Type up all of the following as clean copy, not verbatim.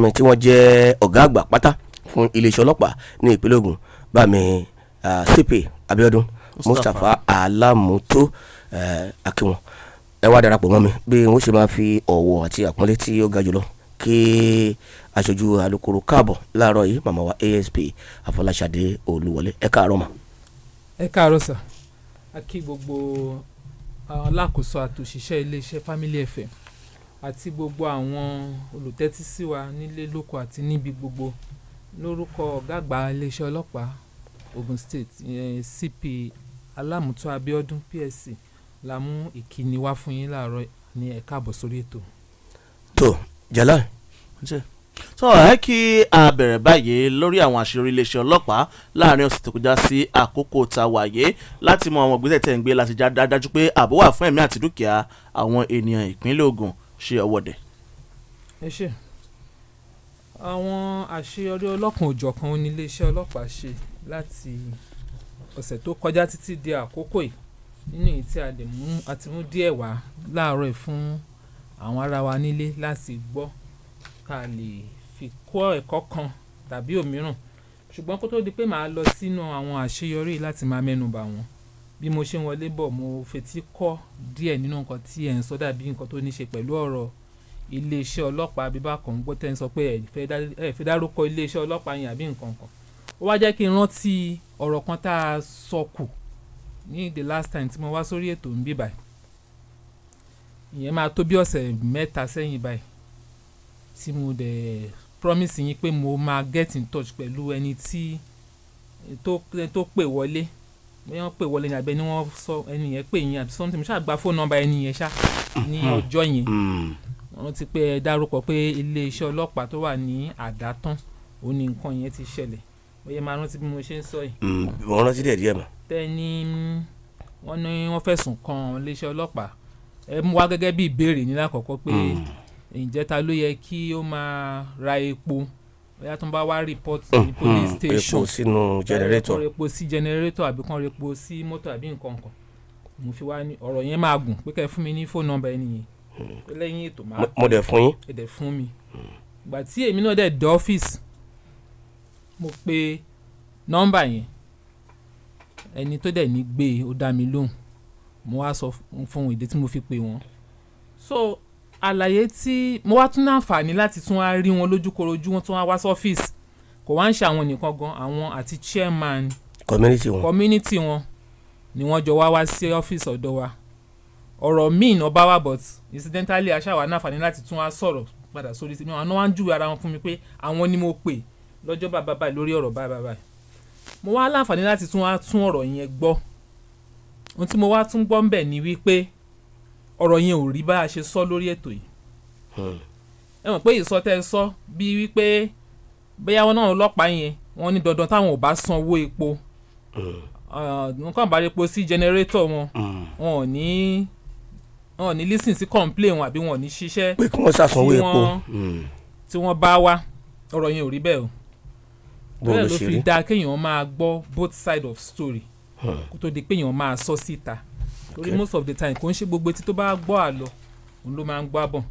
Mi tí wọ́n jẹ́ ọ̀gá àgbà pátá fún iléeṣẹ́ ọlọ́pàá ní ìpínlẹ̀ Ògùn, bá mi CP Abiodun Mustapha Alamuto Akinwon, ẹ wá darapọ̀ mọ́ mi bí wọ́n ṣe máa fi ọ̀wọ̀ àti àpọ́nlé tí ó ga jùlọ kí aṣojú alukoro káàbọ̀ láàárọ̀ yìí, màmá wa ASP Afọláṣadé Olúwọlé. Ẹ káàárọ̀ mà. Ẹ káàárọ̀ sà. A kí gbogbo alákòóso àtòṣìṣẹ́ iléeṣẹ́ Family FM àti gbogbo àwọn olùtẹ́tísí wa nílé lóko àti níbi gbogbo. Lórúkọ ọ̀gá àgbà iléeṣẹ́ ọlọ́pàá Ogun State, CP Alámùtó Abíọ́dún PSC, la mú ìkíni wá fún yín láàárọ̀ ní. Ẹ káàbọ̀ sórí ètò. Tó Jalal. So ẹ kí a bẹ̀rẹ̀ báyìí lórí àwọn àṣeyọrí iléeṣẹ́ ọlọ́pàá láàrin ọ̀sẹ̀ tó kọjá sí àkókò tá a wáyé, láti mọ àwọn ìgbésẹ̀ tẹ̀ ń gbé láti já dájú pé ààbò wà fún ẹ̀mí àti dúkìá àwọn ènìyàn ìpínlẹ̀ Ògùn ṣe ọwọ́dẹ. Ẹ ṣé. Àwọn àṣeyọrí ọlọ́kan òjọ̀kan ní iléeṣẹ́ ọlọ́pàá ṣe láti ọ̀sẹ̀ tó kọjá títí di àkókò yìí, nínú èyí tí a lè mú àti mú díẹ̀ wá láàárọ̀ yìí fún àwọn ará wa nílé láti gbọ́, ká lè fi kọ́ ẹ̀kọ́ kan tàbí òmíràn. Ṣùgbọ́n kó tó di pé màá lọ sínú àwọn àṣeyọrí láti máa mẹ́nu bà wọ́n, bí mo ṣe ń wọlé bọ̀, mo fetí kọ́ díẹ̀ nínú nǹkan tí ẹ̀ ń sọ, dàbí nǹkan tó ní ṣe pẹ̀lú ọ̀rọ̀ iléeṣẹ́ ọlọ́pàá. Bí bákan gbọ́ tẹ́ ń sọ pé ẹ fẹ́ dárúkọ iléeṣẹ́ ọlọ́pàá yẹn àbí nǹkan kan, ó wá jẹ́ kí n rántí ọ̀rọ̀ kan tá a sọ kù ní the last time tí mo wá sórí ètò ń bí báyìí. Ìyẹn máa tó bí ọ̀sẹ̀ 3 sẹ́yìn báyìí, tí mo dẹ̀ promise yín pé mo máa get in touch pẹ̀lú ẹni tí tó pè wọlé, bóyá wọ́n pè wọlé ní abẹ́ ni wọ́n sọ ẹni yẹn pè yín àbí something. Mo ṣáà gba phone number ẹni yẹn ṣá ní ọjọ́ yẹn. Wọ́n ti pé ẹ dárúkọ pé iléeṣẹ́ ọlọ́pàá tó wà ní Àdátán òun ni nǹkan yẹn ti ṣẹlẹ̀. Bóyá máa rántí bí mo ṣe ń sọ yìí. Mo rántí díẹ̀ díẹ̀ mọ́. Tẹ́ni wọ́n ní wọ́n fẹ̀sùn kan iléeṣẹ́ ọlọ́pàá, ẹ mú wá gẹ́gẹ́ bí ìbéèrè ní lákọ̀ọ́kọ́ pé ǹjẹ́ ta ló yẹ kí ó máa ra epo, bóyá tó ń bá wá report ní police station, epo sínú generator. Kán repo sí generator àbí kán repo sí mọ́tò àbí nǹkan kan. Mo fi wá ní ọ̀rọ̀ yẹn máa gùn, pé kẹ́ ẹ fún mi ní phone number ẹni yẹn, pé lẹ́yìn ètò máa Mo dẹ̀ fún yín. Ẹ dẹ̀ fún mi. Ìgbà tí èmi náà dẹ̀ dé ọ́fíìsì, mo pe nọ́mbà yẹn, ẹni tó dẹ̀ ní gbé e, ó dá mi lóhùn. Mo wá sọ fún ìdí tí mo fi pè wọ́n. So àlàyé tí mo wá tún ní àǹfààní láti tún wá rí wọn lójúkorojú, wọn tún wá wá sọ́fíìsì. Kò wá ń ṣe àwọn nìkan gan, àwọn àti chairman community wọn. Community wọn ni wọ́n jọ wá wá sí ọ́fíìsì ọ̀dọ̀ wa. Ọ̀rọ̀ míì náà bá wà, but incidentally aṣáwa ní àǹfààní láti tún wá sọ̀rọ̀ padà sórí sí àwọn náà. Wá ń júwe ara wọn fún mi pé àwọn ni mo pè lọ́jọ́ bàbá báyìí lórí ọ̀rọ̀ báyìí báyìí. Mo wá láǹfààní láti tún wá tún ọ̀rọ̀ yẹn gbọ́. Ohun tí mo wá tún gbọ́ ń bẹ̀ ni wípé ọ̀rọ̀ yẹn ò rí bá a ṣe sọ lórí ètò yìí. Ẹ mọ̀ pé ìsọ tẹ́ ẹ sọ bíi wípé bóyá wọn náà ọlọ́pàá yẹn, wọ́n ní dandan táwọn ò bá sanwó epo, wọn kàn bá repo sí generator wọn, wọn ò ní listen sí complain wọn àbí wọn ò ní ṣiṣẹ́ pé kí wọ́n ṣàsanwó tí epo. Tí wọ́n bá wá. Ọ̀rọ̀ yẹn ò rí bẹ́ẹ̀ o. Bó Bẹ́ẹ̀ ló ló ṣe fi rí? dáa kéèyàn máa gbọ́ both side of story kó tó di pé èèyàn máa sọ síta, torí most of the time, kò ń ṣe gbogbo etí tó bá gbọ́ àlọ́ òun ló máa ń gbọ́ àbọ̀.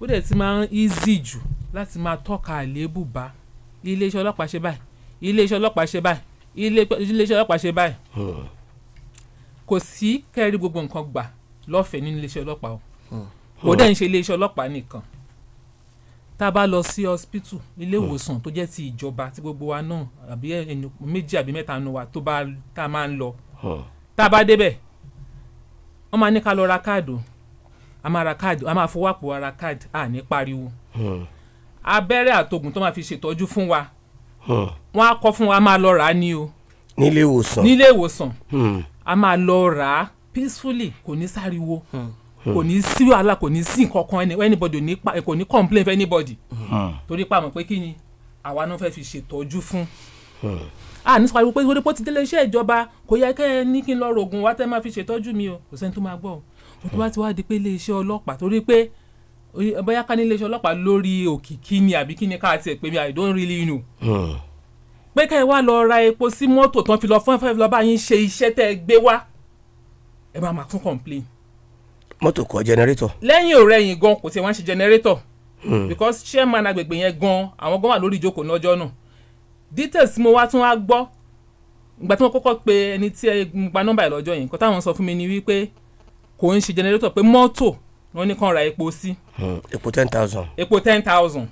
Ó dẹ̀ ti máa ń easy jù láti máa tọ́ka àléébù bá iléeṣẹ́ ọlọ́pàá ṣe báyìí, iléeṣẹ́ ọlọ́pàá ṣe báyìí, iléeṣẹ́ ọlọ́pàá ṣe báyìí. Kò sí kẹ́rí gbogbo nǹkan gbà lọ́fẹ̀ẹ́ nínú iléeṣẹ́ ọlọ́pàá o. Kò dẹ̀ ń ṣe iléeṣẹ́ ọlọ́pàá nìkan. Tá a bá lọ sí hospital, ilé ìwòsàn tó jẹ́ ti ìjọba tí gbogbo wa náà àbí ẹni méjì àbí mẹ́ta nu wa tó bá tá a máa ń lọ, tá a bá débẹ̀, wọ́n máa ní ká lọ ra káàdì o. A máa ra káàdì, a máa fowó àpò ara káàdì, a ní pariwo. Abẹ́rẹ́ àtògùn tó máa fi ṣètọ́jú fún wa, wọ́n á kọ́ fún wa, a máa lọ rà á ní o. Nílé ìwòsàn. Nílé ìwòsàn. A máa lọ rà á peacefully, kò ní sáriwo, kò ní sí wàhálà, kò ní sí nǹkan kan, anybody ò ní pa, kò ní complain for anybody, torí pa mọ̀ pé kí ni àwa náà fẹ́ fi ṣètọ́jú fún. A ní sọ pariwo pé torí pé ó ti délé iṣẹ́ ìjọba, kò yẹ kẹ́ ẹ ní kí n lọ rògùn wá tẹ́ máa fi ṣètọ́jú mi o. Kò sẹ́ni tó máa gbọ́ o. Mo tó bá ti wá di pé iléeṣẹ́ ọlọ́pàá, torí pé bóyá ká ní iléeṣẹ́ ọlọ́pàá lórí òkìkí ni àbí kí ni ká tiẹ̀ pé mi, I don't really know, pé kẹ́ ẹ wá lọ ra epo sí mọ́tò tán fi lọ fún ẹ, fẹ́ lọ bá yín ṣe iṣẹ́ tẹ́ ẹ gbé wá, ẹ máa máa tún complain. Mọ́tò kọ́, generator. Lẹ́yìn ọ̀rẹ́yìn gan, kò tiẹ̀ wá ń ṣe generator. Because chairman agbègbè yẹn gan, àwọn gan wà lórí ìjókòó lọ́jọ́ náà. Details mo wá tún wá gbọ́ ìgbà tí wọ́n kọ́kọ́ pe ẹni tí ẹ gba nọ́mbà ẹ̀ lọ́jọ́ yẹn, nǹkan táwọn sọ fún mi ni wípé kò ń ṣe generator, pé mọ́tò wọ́n ní kàn ra epo sí. Epo 10,000. Epo 10,000.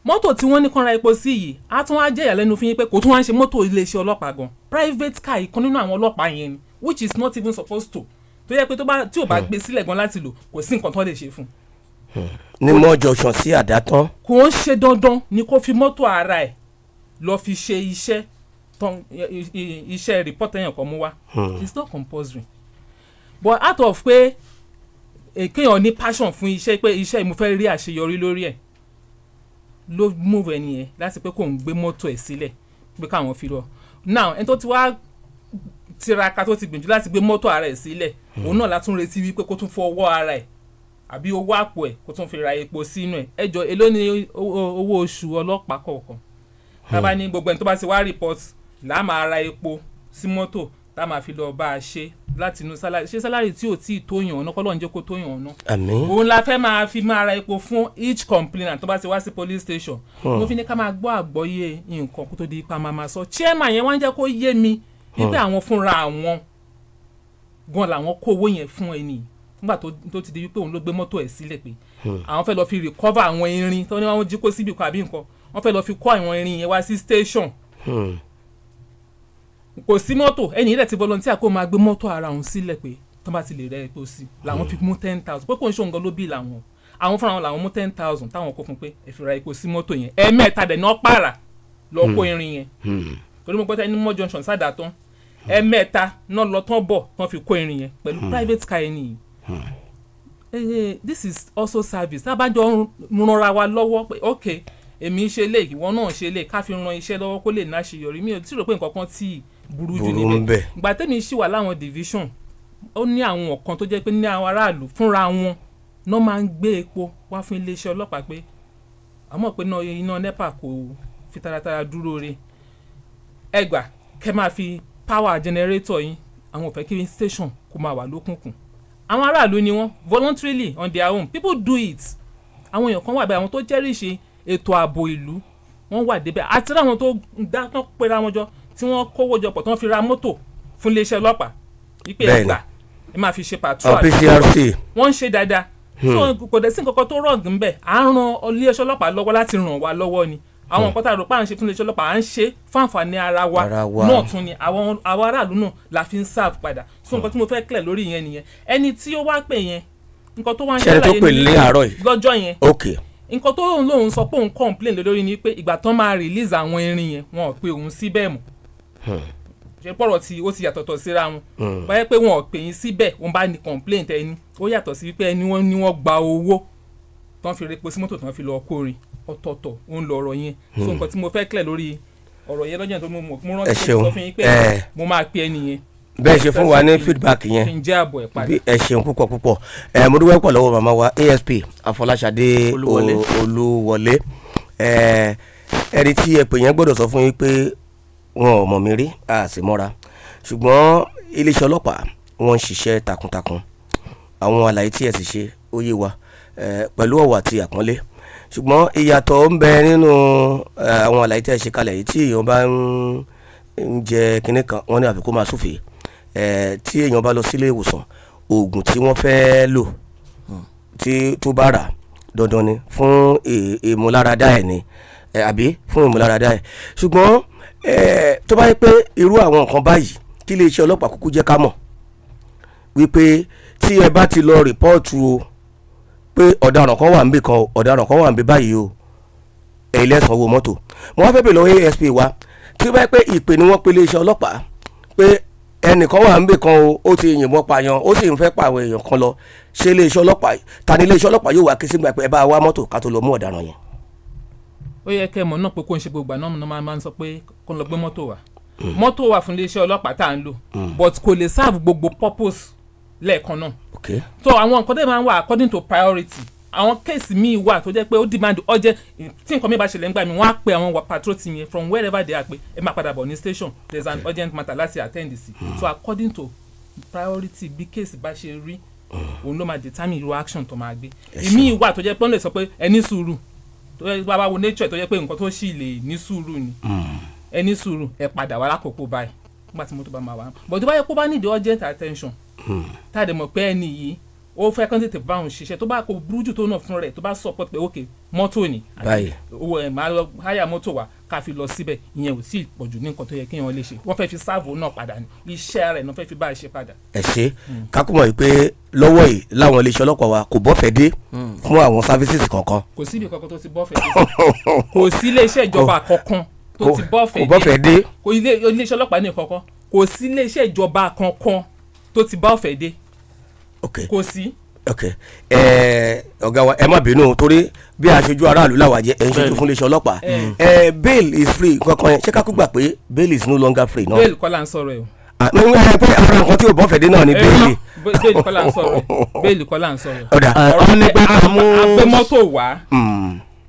Mọ́tò tí wọ́n ní kàn ra epo sí yìí, á tún wá jẹ́ ìyàlẹ́nu fún yín pé kò tún wá ń ṣe mọ́tò iléeṣẹ́ ọlọ́pàá gan, private car ìkan nínú àwọn ọlọ́pàá yẹn ni, which is not even supposed to, tó yẹ pé tó bá tí ò bá gbé sílẹ̀ gan láti lò, kò sí nǹkan tó lè ṣe fún un. Ní mọ́ junction sí Àdátán. Kò ń ṣe dandan ni kó fi mọ́tò ara ẹ̀ lọ fi ṣe iṣẹ́ tán, iṣẹ́ report yẹn kan mú wá. It's not compulsory, but out of pé kéèyàn ní passion fún iṣẹ́, pé iṣẹ́ mo fẹ́ rí àṣeyọrí lórí ẹ̀, ló move ẹni yẹn láti pé kò ń gbé mọ́tò ẹ̀ sílẹ̀ pé káwọn fi lọ. Now, ẹni tó ti wá tiraka, tó ti gbìyànjú láti gbé mọ́tò ara ẹ̀ sílẹ̀, òun náà látún retí wípé kó tún fọwọ́ ara ẹ̀ àbí owó àpò ẹ̀ kó tún fi ra epo sínú ẹ̀. Ẹ jọ, èló ni owó oṣù ọlọ́pàá kọ̀ọ̀kan? Tá bá ní gbogbo ẹni tó bá ti wá report là á máa ra epo sí mọ́tò tá a máa fi lọ bá a ṣe láti inú salary, ṣé salary tí ò tí ì tó yàn ọ̀nà kọ́ lọ́n jẹ́ kó tó yàn ọ̀nà? Àmín. Òun la fẹ́ máa fi máa ra epo fún each complainant tó bá ti wá sí police station? Mo fi ní ká máa gbọ́ àgbọ́yé nǹkan kó tó di ipa máa sọ. Chairman yẹn wá ń jẹ́ kó yé mi wípé àwọn fúnra àwọn gan làwọn kó owó yẹn fún ẹni nígbà tó ti di wípé òun ló gbé mọ́tò ẹ̀ sílẹ̀, pé àwọn fẹ́ lọ fi recover àwọn irin tó ní wọ́n jí kó síbi kan àbí nǹkan, wọ́n fẹ́ lọ fi kó àwọn irin yẹn wá sí station. Kò sí mọ́tò, ẹni yìí dẹ̀ ti volunteer kó máa gbé mọ́tò ara òun sílẹ̀ pé tó bá ti lè rẹ epo sí, làwọn fi mú 10,000, pé kò ń ṣe òun gan ló bí làwọn, àwọn fúnra wọn làwọn mú 10,000 táwọn kó fún pé ẹ fi ra epo sí mọ́tò yẹn. Ẹ̀ẹ̀mẹ́ta dẹ̀ náà pààrà lọ kó irin yẹn, torí mo gbọ́ tẹ́ ní mọ́ junction sádà tán, ẹ̀ẹ̀mẹ́ta náà lọ tán bọ̀ tán fi kó irin yẹn pẹ̀lú private car ẹni yìí. This is also service. Tá a bá jọ ń ranra wa lọ́wọ́ pé ok, èmi ṣe lè, ìwọ náà ṣe lè, ká fi ran iṣẹ́ lọ́wọ́ kó lè náṣeyọrí, mi ò tí rò pé nǹkan kan tí burú jù burú ń níbẹ̀. Bẹ̀. Ìgbà tẹ́mi ṣì wà láwọn division, ó ní àwọn ọ̀kan tó jẹ́ pé ní àwọn aráàlú fúnra wọn náà máa ń gbé epo wá fún iléeṣẹ́ ọlọ́pàá, pé àmọ́ pé iná NEPA kò fi taratara dúró re, ẹ gbà kẹ́ máa fi power generator yín, àwọn ò fẹ́ kí station kó máa wà lókùnkùn. Àwọn aráàlú ni wọ́n voluntarily, on their own, people do it. Àwọn èèyàn kan wà bẹ́ẹ̀, àwọn tó cherish ètò ààbò ìlú, wọ́n wà débẹ̀, àti láwọn tó dá tán pera wọn jọ, tí wọ́n kówó jọ pọ̀, tí wọ́n fi ra mọ́tò fún iléeṣẹ́ ọlọ́pàá wípé ẹ gbà, ẹ máa fi ṣe patrol. Àwọn PCRC. Wọ́n ń ṣe dáadáa, so kò dẹ̀ sí nǹkan kan tó wrong ńbẹ̀. À ń ran iléeṣẹ́ ọlọ́pàá lọ́wọ́ láti ràn wá lọ́wọ́ ni. Àwọn nǹkan tá a rò pé à ń ṣe fún iléeṣẹ́ ọlọ́pàá, à ń ṣe fún àǹfààní ara wa Ara wa. náà tún ni. Àwọn aráàlú náà la fi ń serve padà. So nǹkan tí mo fẹ́ clear lórí yẹn nìyẹn. Ẹni tí ó wá pè yẹn, nǹkan tó wá ń Ṣé ẹni tó ṣàlàyé pè ní ní àárọ̀ yìí? Lọ́jọ́ yẹn, nǹkan tó lóun sọ pé òun complain lé lórí ni pé ìgbà tán máa release àwọn irin yẹn, wọn ò pe òun síbẹ̀ mọ́. Ṣe pọ̀rọ̀ tí ó ti yàtọ̀tọ̀ síra wọn báyẹ̀ pé wọn ò pè yín síbẹ̀, òun bá ní complaint ẹni, ó yàtọ̀ sí wípé ẹni wọ́n ní wọ́n gba owó tán fi repo sí mọ́tò tán fi lọ kórin. Ọ̀tọ̀ọ̀tọ̀ òun lọ̀rọ̀ yẹn. So nǹkan tí mo fẹ́ clear lórí ọ̀rọ̀ yẹn lọ́jọ́ yẹn, tó mo mọ̀, mo Ẹ rántí pé ṣeun. mo sọ fún yín pé mo máa pe ẹni yẹn Bẹ́ẹ̀ ṣe fún wa ní feedback yẹn, kí n jẹ́ àbọ̀ ẹ̀ padà. Bí ẹ ṣeun púpọ̀ púpọ̀. Ẹ mo dúpẹ́ pọ̀ lọ́wọ́ màmá wa ASP Afọláṣadé Olúwọlé. Olúwọlé. Ẹni tí ẹ pè yẹn gbọ́dọ̀ sọ fún yín pé wọn ò mọ̀ mí rí, a sì mọ́ra, ṣùgbọ́n iléeṣẹ́ ọlọ́pàá, wọ́n ń ṣiṣẹ́ takuntakun. Àwọn àlàyé tí ẹ sì ṣe, ó yé wa pẹ̀lú ọ̀wọ̀ àti àpọ́nlé, ṣùgbọ́n ìyàtọ̀ ń bẹ nínú àwọn àlàyé tí ẹ ṣe kalẹ̀ yìí. Tí èèyàn bá ń jẹ kinní kan, wọ́n ní àfi kó máa súfèé. Tí èèyàn bá lọ sílé ìwòsàn, oògùn tí wọ́n fẹ́ lò, tí tó bá rà, dandan ni fún ìmúláradá ẹ̀ ni, àbí fún ìmúláradá ẹ̀. Ṣùgbọ́n tó bá yẹ pé irú àwọn nǹkan báyìí, kí iléeṣẹ́ ọlọ́pàá kúkú jẹ́ ká mọ̀ wípé tí ẹ bá ti lọ report o pé ọ̀daràn kan wà níbì kan o, ọ̀daràn kan wà níbí báyìí o, ẹ̀yin lẹ́sàn owó mọ́tò. Mo wá fẹ́ bèèrè lọ́wọ́ ASP wa, tí ó bá yẹ pé ìpè ni wọ́n pe iléeṣẹ́ ọlọ́pàá pé ẹnìkan wà níbì kan o, ó ti yìnbọn pààyàn, ó sì ń fẹ́ pa àwọn èèyàn kan lọ, ṣé iléeṣẹ́ ọlọ́pàá, ta ni iléeṣẹ́ ọlọ́pàá yóò wá ké sígbà pé ẹ bá wa mọ́tò ká tó lọ mú ọ̀daràn yẹn? Ó yẹ kẹ́ ẹ mọ̀ náà pé kó ń ṣe gbogbo àná náà máa ń sọ pé kó ń lọ gbé mọ́tò wá. Mọ́tò wà fún iléeṣẹ́ ọlọ́pàá tá à ń lò, but kò lè serve gbogbo purpose lẹ́ẹ̀kan náà. So àwọn nǹkan tẹ́ máa ń wà according to priority. Àwọn case míì wà tó jẹ́ pé ó demand urgent. Tí nǹkan mi bá ṣẹlẹ̀ ńgbà mi, wọ́n á pe àwọn patrol team yẹn from wherever they are pé ẹ máa padà bọ̀ ní station, there is an urgent matter láti attend sí. So according to priority, bí case bá ṣe rí. Òun ló máa determine irú action tó máa gbé. Ìmí wà tó jẹ́ pé wọ́n lè sọ pé ẹ ní sùúrù, tó yẹ bá wo nature tó jẹ́ pé nǹkan tó sì lè ní sùúrù ni, ẹ ní sùúrù, ẹ padà wá lákòókò báyìí nígbà tí mọ́tò bá máa wà. But tó bá yẹ kó bá need urgent attention, tá a dẹ̀ mọ̀ pé ẹni yìí ó fẹ́ kán tètè bá òun ṣiṣẹ́, tó bá kó burú jù tó náà fún rẹ̀, tó bá support pé ok mọ́tò ni báyìí owó ẹ̀ máa lọ háyà mọ́tò wa ká fi lọ síbẹ̀, ìyẹn ò tí ì pọ̀jù ní nǹkan tó yẹ kéèyàn lè ṣe. Wọ́n fẹ́ fi sáàbù náà padà ní iṣẹ́ rẹ̀ náà fẹ́ fi bá a ṣe padà. Ẹ ṣe kákúmọ̀ yìí pé lọ́wọ́ yìí láwọn iléeṣẹ́ ọlọ́pàá wa kò bọ́fẹ̀ dé fún àwọn services kankan. Kò síbi kankan tó ti bọ́fẹ̀ dé, kò sí iléeṣẹ́ ìjọba kankan tó ti bọ́fẹ̀ dé, kò iléeṣẹ́ ọlọ́pàá ní kankan, kò sí iléeṣẹ́ ìjọba kankan tó ti bọ́fẹ̀ dé. Kò sí. Ok, ọ̀gá wa ẹ má bínú torí bí aṣojú aráàlú làwà jẹ́, ẹ ń ṣojú fún iléeṣẹ́ ọlọ́pàá. Bail is free kankan yẹn, ṣé ká kú gbà pé bail is no longer free náà? Bail kọ́ là ń sọ̀rọ̀ ẹ̀ o. Pé àwọn nǹkan tí ò bọ́fẹ̀ dé náà ni bail. Bail kọ́ là ń sọ̀rọ̀ ẹ̀, bail kọ́ là ń sọ̀rọ̀ ẹ̀. Ọ̀dà ọ̀rọ̀ nípa àgbẹ̀ mọ́tò wá,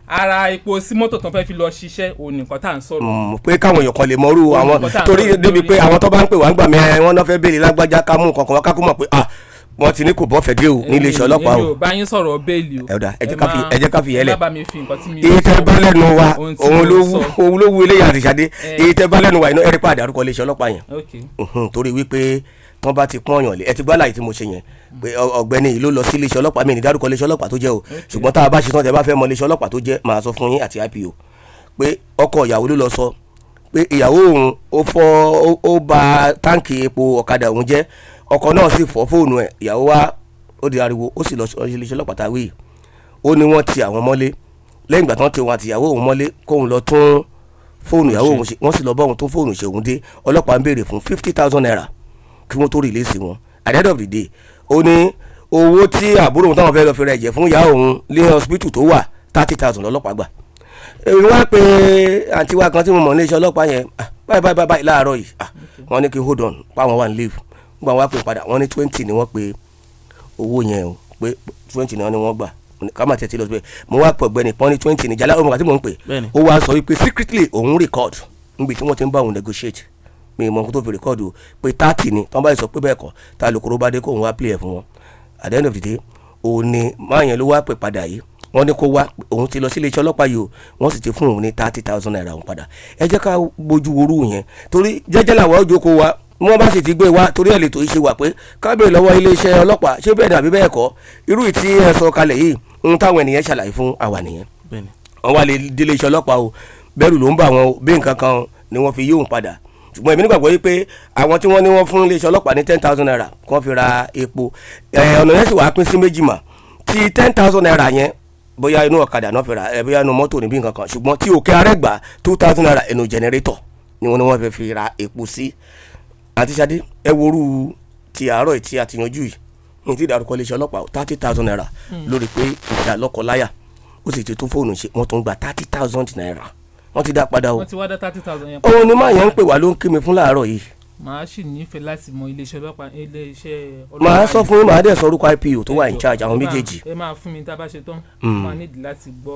ara epo sí mọ́tò tó fẹ́ fi lọ ṣiṣẹ́ òun nìkan tá à ń sọ̀rọ̀. Pé káwọn èèyàn kan lè mọrú àwọn, torí débi pé àwọn tó bá ń pè wá ń gbà mí wọn náà fẹ́ béèlì lágbájá ká mú nǹkan kan wá ká kú mọ̀ pé ah wọ́n ti ní kò bọ́fẹ̀ dé o ní iléeṣẹ́ ọlọ́pàá o. Èmi ò bá yín sọ̀rọ̀ béèlì o. Ẹ̀dá ẹ jẹ́ ká fi yẹn lẹ̀. Ẹ má bá mi fi nǹkan tí mi èyí tẹ́ bá lẹ́nu wa òun ló wú eléyà àti Ṣadé. Èyí tẹ́ bá lẹ́nu wa iná ẹ̀rí pàdé àrùkọ iléeṣẹ́ ọlọ́pàá yẹn. Torí wípé wọ́n bá ti pọ́n yàn lé, ẹ ti gbọ́ àlàyé tí mo ṣe yẹn pé ọ̀gbẹ́ni yìí ló lọ sí iléeṣẹ́ ọlọ́pàá, mi ní dárúkọ iléeṣẹ́ ọlọ́pàá tó jẹ́ o, ṣùgbọ́n tá a bá ṣe tán tẹ́ bá fẹ́ mọ iléeṣẹ́ ọlọ́pàá tó jẹ́ màá sọ fún yín àti IPO pé ọkọ ìyàwó ló lọ sọ pé ìyàwó òun ó fọ́ ó bà táǹkì epo ọ̀kadà òun jẹ́, ọkọ náà sì fọ́ fóònù ẹ̀, ìyàwó wa ó di ariwo ó sì lọ iléeṣẹ́ ọlọ́pàá tá a wí. Ó ní wọ́n ti àwọn mọ́lé lẹ́yìn ìgbà tí wọ́n ti wọn àti ìyàwó òun mọ́lé kóun lọ tún fóònù ìyàwó òun ṣe, wọ́n sì lọ bá òun tún fóònù ṣe òun dé. Ọlọ́pàá ń béèrè fún 50,000 naira kí wọ́n tó rìlẹ́sì wọn. At the end of the day ó ní owó tí àbúrò òun táwọn fẹ́ lọ fi ra ẹ̀jẹ̀ fún ìyá òun ní hospital tó wà 30,000 lọ́lọ́pàá gbà. Èmi wá pé àǹtí wa kan tí mo mọ̀ ní iṣẹ́ ọlọ́pàá yẹn báyìí báyìí báyìí láàárọ̀ yìí, wọ́n ní kí hold on páwọn wà ní leave, gbà wá pé padà wọ́n ní 20 ni wọ́n pe owó yẹn o, pé 20 ni wọ́n gbà ká má tẹ̀sí lọ síbẹ̀. Mo wá pọ̀ ọ̀gbẹ́ni pọ́n ní 20 ní jálá ọmọ àti mò ń pè ó wá sọ wípé secretly òun record níbi tí wọ́n ti ń bá òun negotiate, mi mọ̀ tó fi record o pé 30 ni tí wọ́n bá sọ pé bẹ́ẹ̀ kọ́ ta lókòrò bá dé kó òun wá play ẹ̀ fún wọn. At the end of the day òun ni máa yẹn ló wá pè padà yìí, wọ́n ní kó wá òun ti lọ sí iléeṣẹ́ ọlọ́pàá yìí o, wọ́n sì ti fún òun ní 30,000 naira òun padà. Ẹ jẹ́ ká bójú worú yẹn torí jẹ́jẹ́ làwọn ojú kó wa wọ́n bá sì ti gbé wa torí ẹ̀ lè tó ṣe wà pé kábíyè lọ́wọ́ iléeṣẹ́ ọlọ́pàá ṣé bẹ́ẹ̀ dàbí bẹ́ẹ̀ kọ́ irú ìtí ẹ sọ kalẹ̀ yìí ń táwọn ènìyàn ṣàlàyé fún àwa nìyẹn. Wọ́n wá lè délé iṣẹ́ ọlọ́pàá o, bẹ́rù ló ń bà wọ́n o, bí nǹkan kan ni wọ́n fi yóò padà. Ṣùgbọ́n èmi nígbàgbọ́ yìí pé àwọn tí wọ́n ní wọ́n fún iléeṣẹ́ ọlọ́pàá ní 10,000 naira kí wọ́n fi ra epo, ọ̀nà yẹn sì wá pín sí méjì mà ti 10,000 naira yẹn bóyá inú ọ̀kadà náà fi ra ẹ bóyá inú mọ́tò níbí nǹkan kan, ṣùgbọ́n tí òkè arẹ́gbà 2,000 naira inú jẹnẹrétọ̀ ni wọ́n ní wọ́n fẹ́ fi ra epo sí. Àti Ṣadé ẹ worú ti àárọ̀ tí a ti yanjú yìí ní ti ìdárúkọ iléeṣẹ́ ọlọ́pàá 30,000 naira lórí pé ìjà lọ́kọláya ó sì ti tún fóònù ṣe, wọ́n tún gba 30,000 naira wọ́n ti dá padà o. Wọ́n ti wá dá 30,000 yẹn. Òun ni máa yẹn ń pè wá ló ń kí mi fún láàárọ̀ yìí. Màá sì nífẹ̀ẹ́ láti mọ iléeṣẹ́ ọlọ́pàá iléeṣẹ́ ọlọ́pàá. Màá sọ fún yín, màá dẹ̀ sọ orúkọ IPO tó wà in charge àwọn méjèèjì. Ẹ máa fún mi tá a bá ṣe tán, máa nídìí láti gbọ́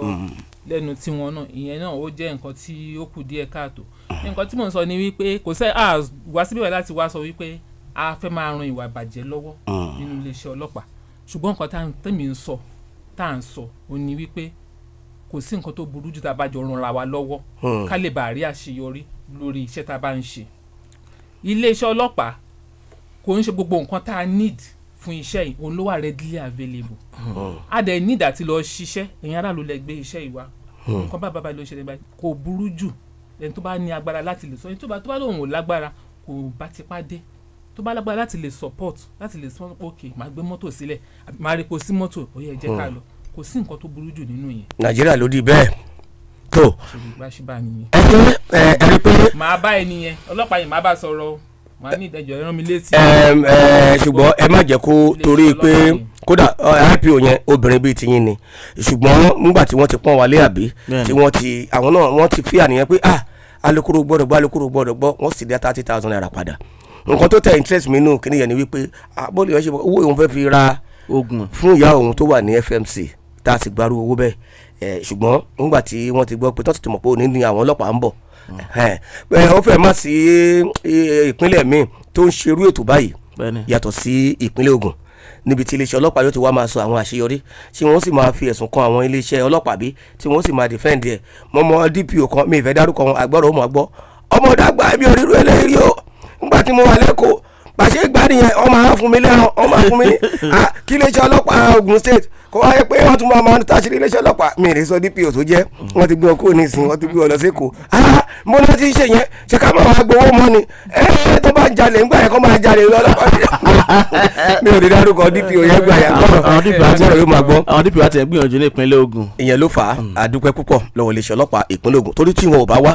lẹ́nu tiwọn náà, ìyẹn náà ó jẹ́ nǹkan tí ó kù díẹ̀ káàtó. Nǹkan tí mò ń sọ ni wípé kò sẹ́ à wá síbí wá láti wá sọ wípé a fẹ́ máa ran ìwà ìbàjẹ́ lọ́wọ́ nínú iléeṣẹ́ ọlọ́pàá, ṣùgbọ́n nǹkan tẹ́mi ń sọ tá à ń sọ ò ní wípé kò sí nǹkan tó burú jù tá a bá jọ ranra wa lọ́wọ́ ká lè bá rí àṣeyọrí lórí iṣẹ́ tá a bá ń ṣe. Iléeṣẹ́ ọlọ́pàá kò ń ṣe gbogbo nǹkan tá a need fún iṣẹ́ yìí òun ló wà readily available. A dẹ̀ need àti lọ ṣiṣẹ́, ẹ̀yin aráàlú lẹ gbé iṣẹ́ yìí wá, nǹkan bá bàbá ló ṣẹlẹ̀ báyìí kò burú jù ẹni tó bá ní agbára láti lè sọ, ẹni tó bá lóun ò lágbára kò bá tipá dé, tó bá lágbára láti lè support láti lè support, ok màá gbé mọ́tò sílẹ̀, màá repo sí mọ́tò, ó yẹ jẹ́ ká lọ, kò sí nǹkan tó burú jù nínú yẹn. Nàìjíríà ló di bẹ́ẹ̀ tó. Ẹ ẹ pé màá bá ẹni yẹn ọlọ́pàá yẹn màá bá sọ̀rọ̀, màá ní ìdájọ́ ẹ rán mi létí. Ṣùgbọ́n ẹ má jẹ́ kó torí pé kódà IPO yẹn obìnrin bíi tiyín ni, ṣùgbọ́n nígbà tí wọ́n ti pọ́n wálé àbí tí wọ́n ti àwọn náà wọ́n ti fi àníyàn pé ah alukoro gbọ́dọ̀ gbọ́ alukoro gbọ́dọ̀ gbọ́, wọ́n sì dá 30,000 naira padà. Nǹkan tó tẹ interest mi nù kíní yẹn ni wípé bọ́ọ̀lù yẹn ṣe owó òun fẹ́ fi ra oògùn fún ìyá òun tó wà ní FMC tá a sì gbarú owó bẹ́ẹ̀. Ṣùgbọ́n nígbà tí wọ́n ti gbọ́ pé tọ́sí ti mọ̀ pé òní ni àwọn ọlọ́pàá ń bọ̀, ó fẹ́ má sí ìpínlẹ̀ míì tó ń ṣerú ètò báyìí yàtọ̀ sí ìpínlẹ̀ Ògùn. Níbi tí iléeṣẹ́ ọlọ́pàá yóò ti wá máa sọ àwọn àṣeyọrí tí wọ́n sì máa fi ẹ̀sùn kan àwọn iléeṣẹ́ ọlọ́pàá bí tí wọ́n sì máa defend ẹ̀. Mọ́mọ́ DPO kan, mi ìfẹ́ dárúkọ wọn, àgbọ̀rọ̀ ó mọ̀ gbọ́ ọmọ dàgbà ẹbí onírú eléyìí o. Nígbà tí mo wà lẹ́kọ̀ọ́ pàṣẹ ìgbà nìyẹn, wọ́n máa fún mi lẹ́ran, wọ́n máa fún mi ní kí iléeṣẹ́ ọlọ́pàá Ogun State kó wáyé pé wọ́n tún máa táṣírí iléeṣẹ́ ọlọ́pàá. Mi ì sọ DPO tó jẹ́, wọ́n ti gbé wọn kúrò nísìnyí, wọ́n ti gbé wọn lọ sí Èkó. Mo náà ti ń ṣe yẹn, ṣé ká máa wá gbowó mọ́ ni? Tó bá ń jalè ńgbà yẹn kó máa jalè lọ́lọ́pàá. Mi ò lè dárúkọ DPO yẹn gbà yẹn, gbọ́dọ̀ yóò máa gbọ́. Àwọn DPO àti ẹgbìyànjú ní ìpínlẹ̀ Ògùn. Ìyẹn ló fà á. Àdúpẹ́ púpọ̀ lọ́wọ́ iléeṣẹ́ ọlọ́pàá ìpínlẹ̀ Ògùn, torí tí wọn ò bá wá,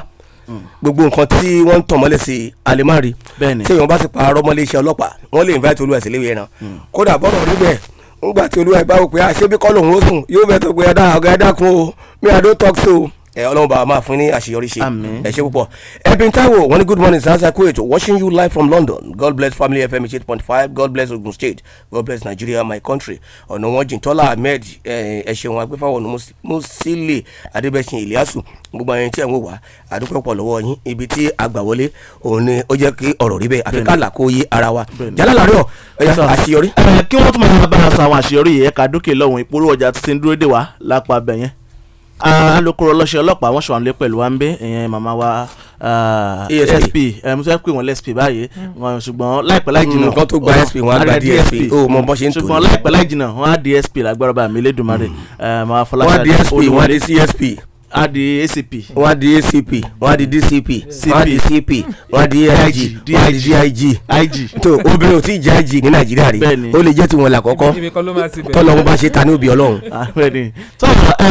gbogbo nǹkan tí wọ́n ń tàn mọ́lẹ̀ sí alimari tí èèyàn bá sì parọ́ mọ́lẹ̀ iṣẹ́ ọlọ́pàá, wọ́n lè invite olúwa sílé ẹran. Kódà bọ́rọ̀ níbẹ̀ ńgbà tí olúwa bá wò pé àṣé bí kọ́ lòun ó sùn, yóò fẹ́ tó pé ẹ̀dá ọ̀gá ẹ̀dá kún o, mi I don't talk so. Ẹ Ọlọ́run bá máa fún ní àṣeyọrí ṣe. Ẹ ṣe púpọ̀. Ẹbí Táíwò wọ́n ní good morning sir, kú ètò, watching you live from London. God bless Family FM 8.5, God bless Ogun State, God bless Nigeria, my country. Ọ̀nà wọn jìn. Tọ́lá Ahmed, ẹ ṣeun. Agbẹ́fáwọn Musili Adébẹ̀sìn Ìlíàsù, gbogbo àwọn ẹni tí ẹ̀ ń wò wá, àdúpẹ́ pọ̀ lọ́wọ́ yín. Ibi tí a gbà wọlé òun ni ó jẹ́ kí ọ̀rọ̀ rí bẹ́ẹ̀, àfi ká là kó yé ara wa. Jálá làárọ̀ àṣeyọrí. Kí wọ́n tún máa bá a sọ àwọn àṣeyọrí yìí, ẹ̀ka dókè lọ́hùn, ìpolówó ọjà ti ń dúró dè wá lápá abẹ yẹn. Alukoro ọlọ́ṣẹ́ ọlọ́pàá wọ́n ṣọ̀wọ́n lé pẹ̀lú wa ń bẹ́ ìyẹn màmá wa ASP. Mo fẹ́ pè wọ́n lẹ́sp báyìí, ṣùgbọ́n láìpẹ́ láì jìnnà nǹkan tó gba SP wọn á gba DSP, ó mọ bọ́n ṣe ń tò ní. Ṣùgbọ́n láìpẹ́ láì jìnnà wọ́n á DSP lágbára bá mi Elédùmarè. Màmá Fọláṣadé, wọ́n á DSP, wọ́n á di CSP, á di ACP, wọ́n á di ACP, wọ́n á di DCP, wọ́n á di CP, wọ́n á di AIG, wọ́n á di DIG. IG. Tó obìnrin ò tí ì jẹ́ IG ní Nàìjíríà rí, ó lè jẹ́ tiwọn làkọ́kọ́ tọ́lọ́run bá ṣe ta ní òbí Ọlọ́run. Tó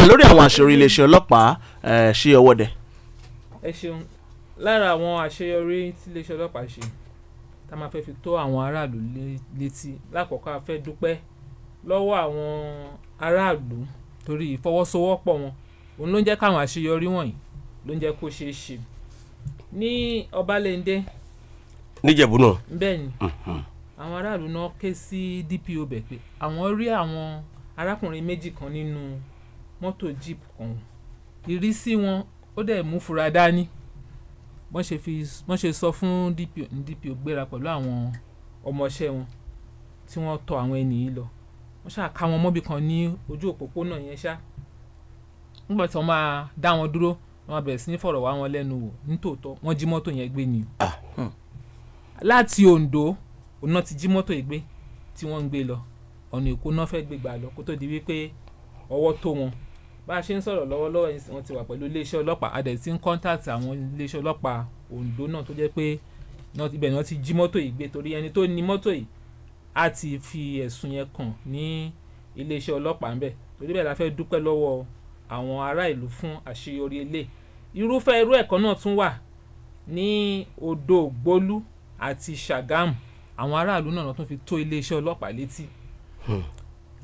lórí àwọn àṣeyọrí iléeṣẹ́ ọlọ́pàá, ṣí ọwọ́ dẹ. Ẹ ṣeun. Lára àwọn àṣeyọrí tí iléeṣẹ́ ọlọ́pàá ṣe tá a máa fẹ́ fi tó àwọn aráàlú létí, lákọ̀ọ́kọ́ a fẹ́ dúpẹ́ lọ́wọ́ àwọn aráàlú torí ìfọwọ́sowọ́pọ̀ wọn, òun ló ń jẹ́ káwọn àṣeyọrí wọ̀nyí ló ń jẹ́ kó ṣeé ṣe. Ní Ọbalẹ́ndé níjẹ̀bú náà. Bẹ́ẹ̀ ni, àwọn aráàlú náà ké sí DPO bẹ̀ pé àwọn rí àwọn arákùnrin méjì kan nínú mọ́tò jeep kan, ìrísí wọn ó dẹ̀ mú fura dání. Wọ́n ṣe sọ fún DPO, DPO gbéra pẹ̀lú àwọn ọmọọṣẹ́ wọn tí wọ́n tọ àwọn ẹni yìí lọ. Wọ́n ṣáà ká wọn mọ́bì kan ní ojú òpópónà yẹn ṣá. Nígbà tí wọ́n máa dá wọn dúró, wọ́n máa bẹ̀rẹ̀ sí ní fọ̀rọ̀ wá wọn lẹ́nu wò, nítòótọ́ wọ́n jí mọ́tò yẹn gbé ni o. Láti Oǹdó òun náà ti jí mọ́tò yìí gbé tí wọ́n ń gbé lọ ọ̀nà Èkó náà fẹ́ gbé gbà lọ kó tó di wípé ọwọ́ tó wọn. Bá a ṣe ń sọ̀rọ̀ lọ́wọ́lọ́wọ́ yìí, wọ́n ti wà pẹ̀lú iléeṣẹ́ ọlọ́pàá. A dẹ̀ ti ń contact àwọn iléeṣẹ́ ọlọ́pàá Oǹdó náà tó jẹ́ pé ibẹ̀ ni wọ́n ti jí mọ́tò yìí gbé, torí ẹni tó ní mọ́tò yìí á ti fi ẹ̀sùn yẹn kàn ní iléeṣẹ́ ọlọ́pàá ńbẹ̀. Torí bẹ́ẹ̀ la fẹ́ dúpẹ́ lọ́wọ́ àwọn ará ìlú fún àṣeyọrí ilé. Irúfẹ́ irú ẹ̀kọ́ náà tún wà ní Odò Ògbólú àti Ṣàgámù. Àwọn aráàlú náà tún fi tó iléeṣẹ́ ọlọ́pàá létí.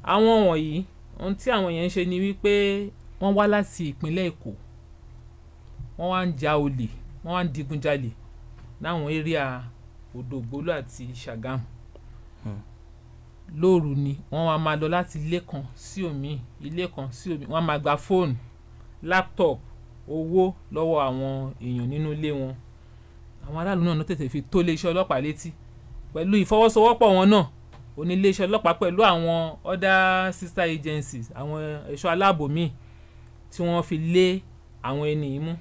Àwọn wọ̀nyí, ohun tí àwọn yẹn ń ṣe ni wípé wọ́n wá láti ìpínlẹ̀ Èkó, wọ́n wá ń ja olè, wọ́n wá ń digunjalè láwọn area Odò Ògbólú àti Ṣàgámù. Lóru ni wọ́n wá máa lọ láti ilé kan sí òmíì, ilé kan sí òmíì. Wọ́n máa gba fóònù, laptop, owó lọ́wọ́ àwọn èèyàn nínú ilé wọn. Àwọn aráàlú náà tètè fi tó iléeṣẹ́ ọlọ́pàá létí. Pẹ̀lú ìfọwọ́sowọ́pọ̀ wọn náà, oní iléeṣẹ́ ọlọ́pàá pẹ̀lú àwọn other sister agencies, àwọn ẹ̀ṣọ́ aláàbò míì tí wọ́n fi lé àwọn ẹni yìí mú.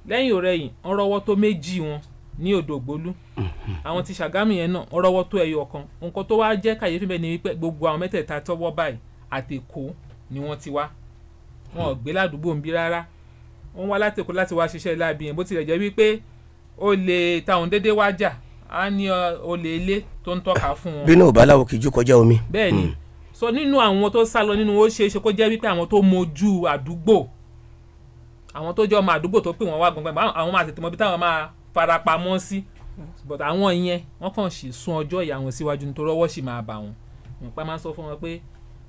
Lẹ́yìn ọ̀rẹ̀yìn, wọ́n rọ́wọ́ tó méjì wọn ní Odò Ògbólú. Àwọn ti Ṣàgámù yẹn náà, wọ́n rọ́wọ́ tó ẹyọ kan. Nǹkan tó wá jẹ́ kàyéfì bẹ́ẹ̀ ni wípé gbogbo àwọn mẹ́tẹ̀ẹ̀ta tọ́wọ́ báyìí àtÈkó ni wọ́n ti wá. Wọn ò gbé ládùúgbò ń bí rárá. Wọ́n wá látÈkó láti wá ṣiṣẹ́ láabi yẹn. Bó tilẹ̀ jẹ́ wípé olè táwọn déédéé wá jà á ní olè ilé tó ń tọ́ka fún wọn. Bínú ò bá láwo kìjú kọjá omi. Bẹ́ẹ̀ ni. So nínú àwọn tó sá lọ nínú, ó ṣeé ṣe kó jẹ́ wípé àwọn tó mojú àdúgbò, àwọn tó jẹ́ ọmọ àdúgbò tó pè wọ́n wá gbọ̀ngbọ̀n, àwọn máa tètè mọ ibi táwọn máa farapamọ́ sí. But àwọn yẹn wọ́n kàn sì sún ọjọ́ ìyà wọn síwájú nítorí ọwọ́ sì máa bà wọ́n. Wọ́n pa máa ń sọ fún wọn pé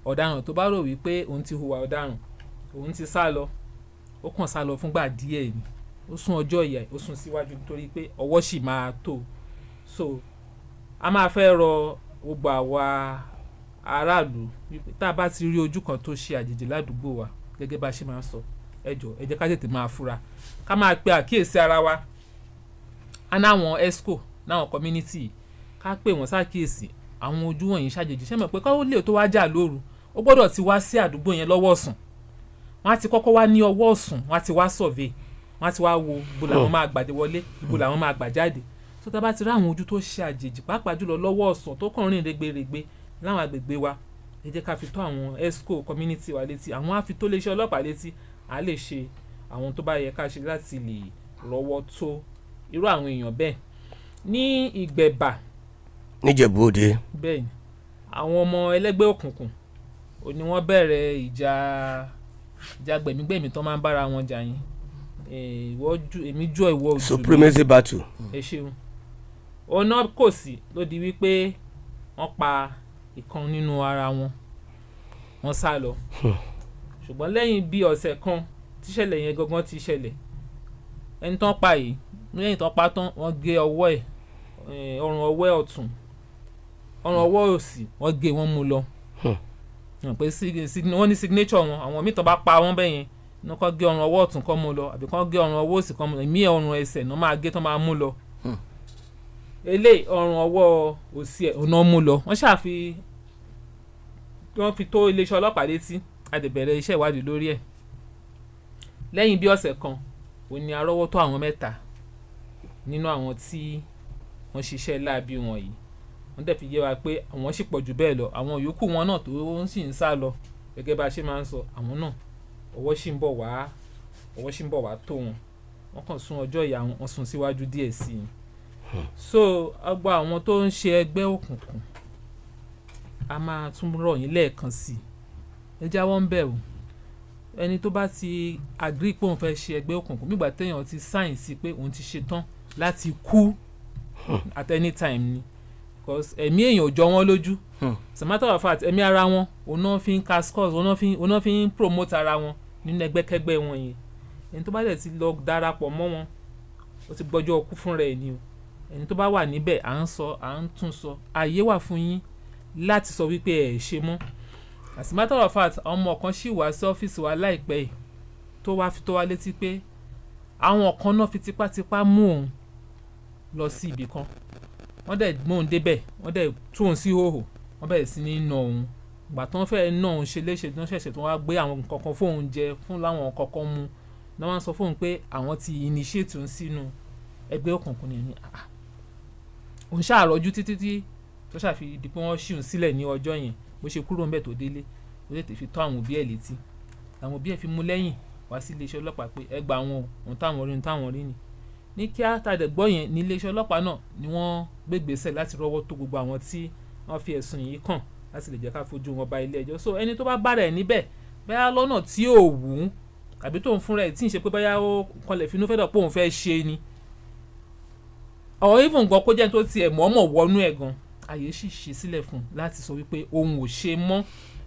ọ̀daràn tó bá rò wípé òun ti hùwà ọ̀daràn, òun ti sá lọ, ó kàn sá lọ fúngbà díẹ̀ ni, ó sún ọjọ́ ìyà, ó sún síwájú nítorí pé ọwọ́ sì máa tó. So a máa fẹ́ rọ gbogbo àwa aráàlú wípé tá a bá ti rí ojú kan tó ṣe àjèjì ládùúgbò wa, gẹ́gẹ́ bá a ṣe máa ń sọ, ẹ jọ̀ọ́ ẹ jẹ́ ká tètè máa fura, ká máa pe àkíyèsí ara wa. Á náwọn esco náwọn community, ká pè wọ́n ṣàkíyèsí. Àwọn ojú wọ̀nyí ṣàjèjì. Ṣé mọ̀ pé káwọ́ lè tó wá jà lóru, ó gbọ́dọ̀ ti wá sí àdúgbò yẹn lọ́wọ́ ọ̀sán. Wọ́n á ti kọ́kọ́ wá ní ọwọ́ ọ̀sán, wọ́n á ti wá survey, wọ́n á ti wá wo ibo làwọn máa gbàdé wọlé, ibo làwọn máa gbà jáde. Tó tá bá ti rí àwọn ojú tó ṣe àjèjì, pàápàá jùlọ lọ́wọ́ ọ̀sán, tó kàn rìn rẹ́gbẹ̀rẹ́gbẹ́ láwọn agbègbè wa, ẹ jẹ́ ká fi tó àwọn ESCO community wa létí, àwọn á fi tó iléeṣẹ́ ọlọ́pàá létí. À lè ṣe àwọn tó bá yẹ ká ṣe láti lè rọ́wọ́ tó irú àwọn èèyàn bẹ́ẹ̀. Ní Ìgbẹ̀bà Níjẹ̀bú Òde. Bẹ́ẹ̀ ni, àwọn ọmọ ẹlẹ́gbẹ́ òkùnkùn ò ní wọ́n bẹ̀rẹ̀ ìjà gbẹ̀mígbẹ̀mí tó máa ń bára wọn jà yín. Ìwọ ju èmi jọ ìwọ jù mí. Supremacy battle. Ẹ ṣeun. Ọ̀nà kò sí ló di wípé wọ́n pa ìkan nínú ara wọn, wọ́n sá lọ. Ṣùgbọ́n lẹ́yìn bí ọ̀sẹ̀ kan tíṣẹ̀lẹ̀ yẹn gangan ti ṣẹlẹ̀, ẹni tán pa yìí, lẹ́yìn tán pa tán, wọ́n gé ọwọ́ ẹ̀, ọrùn ọwọ́ ẹ̀ ọ̀tún, ọrùn ọwọ́ òsì, wọ́n gé, wọ́n mú lọ. Wọ́n pé wọ́n ní signature wọn. Àwọn míì tó bá pa wọ́n bẹ́yẹn ní kọ́ gé ọrùn ọwọ́ ọ̀tún kọ́ mú lọ, àbí kọ́ gé ọrùn ọwọ́ òsì kọ́ mú lọ. Ìmí ọrùn ẹsẹ̀ náà máa gé tán máa mú lọ. Eléyìí, ọrùn ọwọ́ òsì ẹ̀ ọ̀nà mú lọ. Wọ́n ṣàfi wọ́n fi tó iléeṣẹ́ ọlọ́pàá létí, a dẹ̀ bẹ̀rẹ̀ iṣẹ́ ìwádìí lórí ẹ̀. Lẹ́yìn bí ọ̀sẹ̀ kan, òun ni arọ́wọ́ tó àwọn mẹ́ta nínú àwọn tí wọ́n ṣiṣẹ́ láabi wọ̀nyí. Wọ́n dẹ̀ fi yé wa pé àwọn sì pọ̀ jù bẹ́ẹ̀ lọ, àwọn yòókù wọn náà tó ń sì ń sá lọ, gẹ́gẹ́ bá a ṣe máa ń sọ, àwọn náà ọwọ́ sì ń bọ̀ wá tó wọn. Wọ́n kàn sún ọjọ́ ìyá wọn, wọ́n sún síwájú díẹ̀ sí i. So ọgbà àwọn tó ń ṣe ẹgbẹ́ òkùnkùn, a máa tún rọ̀ yín lẹ́ẹ̀kan sí i, ẹ jáwọ́ ń bẹ̀ o. Ẹni tó bá ti agree pé òun fẹ́ ṣe ẹgbẹ́ òkùnkùn, nígbà téèyàn ti sign sí pé òun ti ṣetán láti kú at any time ni, because ẹ̀mí èèyàn ò jọ wọ́n lójú. As a matter of fact, ẹ̀mí ara wọn òun náà fi ń cash scores, òun náà fi ń promote ara wọn nínú ẹgbẹ́kẹ́gbẹ́ wọn yẹn. Ẹni tó bá dẹ̀ ti lọ darapọ̀ mọ́ wọn, ó ti gbọ́jọ́ ọkú fúnra ẹ̀ ni o. Ẹni tó bá wà níbẹ̀, à ń sọ, à ń tún sọ, ààyè wà fún yín láti sọ wípé ẹ̀ ṣe mọ́. As a matter of fact, ọmọ kan ṣì wá sí ọ́fíìsì wa láìpẹ́ yìí tó wá fi tó wá létí pé àwọn kan náà fi tipátipá mú òun lọ sí ibì kan. Wọ́n dẹ̀ mú òun débẹ̀, wọ́n dẹ̀ tú òun sí hòhò, wọ́n bẹ̀rẹ̀ sí ní nà òun. Ìgbà tó ń fẹ́ nà òun ṣe léṣe, tó ń ṣẹ̀ṣẹ̀ tó wá gbé àwọn nǹkan kan fóun jẹ, fún láwọn nǹkan kan mu náà, wọ́n sọ fóun pé àwọn ti initiate òun sínú ẹgbẹ́ òkùnkùn ní. Òun ṣàròjú títí tí tó ṣàfi di pé wọ́n ṣì òun sílẹ̀ ní ọjọ́ yẹn. Bó ṣe kúrò ńbẹ̀ tó délé, ó tètè fi tó àwọn òbí ẹ̀ létí. Àwọn òbí ẹ̀ fi mú lẹ́yìn wá sí iléeṣẹ́ ọlọ́pàá pé ẹ gba àwọn ohun táwọn rí, ohun táwọn rí ni. Ní kíá tá a dẹ̀ gbọ́ yẹn, ní iléeṣẹ́ ọlọ́pàá náà ni wọ́n gbégbèsè láti rọ́wọ́ tó gbogbo àwọn tí wọ́n fi ẹ̀sùn yìí kàn, láti lè jẹ́ ká fojú wọn ba ilé ẹjọ́. So ẹni tó bá bára ẹ̀ níbẹ̀, bóyá lọ́nà tí ò wù ú àbí tó ń fúnra ẹ̀ tí ń ṣe pé bóyá ó kọlẹ̀ finú fẹ́ dọ̀ pé òun fẹ́ ṣe ni, or even gan kó jẹ́ tó tiẹ̀ mọ̀ọ́mọ̀ wọnú ẹ̀ gan, àyè sì ṣí sílẹ̀ fún un láti sọ wípé òun ò ṣe mọ́.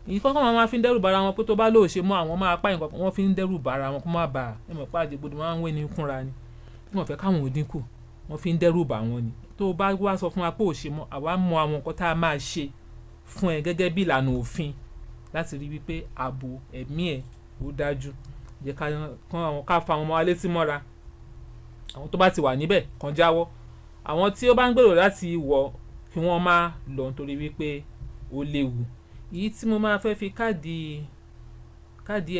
Ìkọ́kọ́ máa fi ń dẹ́rù bara wọn pé tó bá lóò ṣe mọ́, àwọn máa pa nǹkan kan. Wọ́n fi ń dẹ́rù bara wọn kó má bàa ẹ mọ̀ pé àjẹgbodò máa ń wé ní kúnra ni, wọ́n fẹ́ káwọn ò dínkù, wọ́n fi ń dẹ́rù bà wọ́n ni. Tó bá wá sọ fún wa pé ò ṣe mọ́, àwa mọ àwọn nǹkan tá a máa ṣe fún ẹ gẹ́gẹ́ bí ìlànà òfin láti rí wípé ààbò ẹ̀mí ẹ̀ ó dájú. Jẹ́ ká fa àwọn ọmọ wa létí mọ́ra. Àwọn tó bá ti wà níbẹ̀ kàn jáwọ́, àwọn tí ó bá ń gbèrò láti wọ̀ kí wọ́n má lọ, nítorí wípé ó léwu. Èyí tí mo máa fẹ́ fi káàdì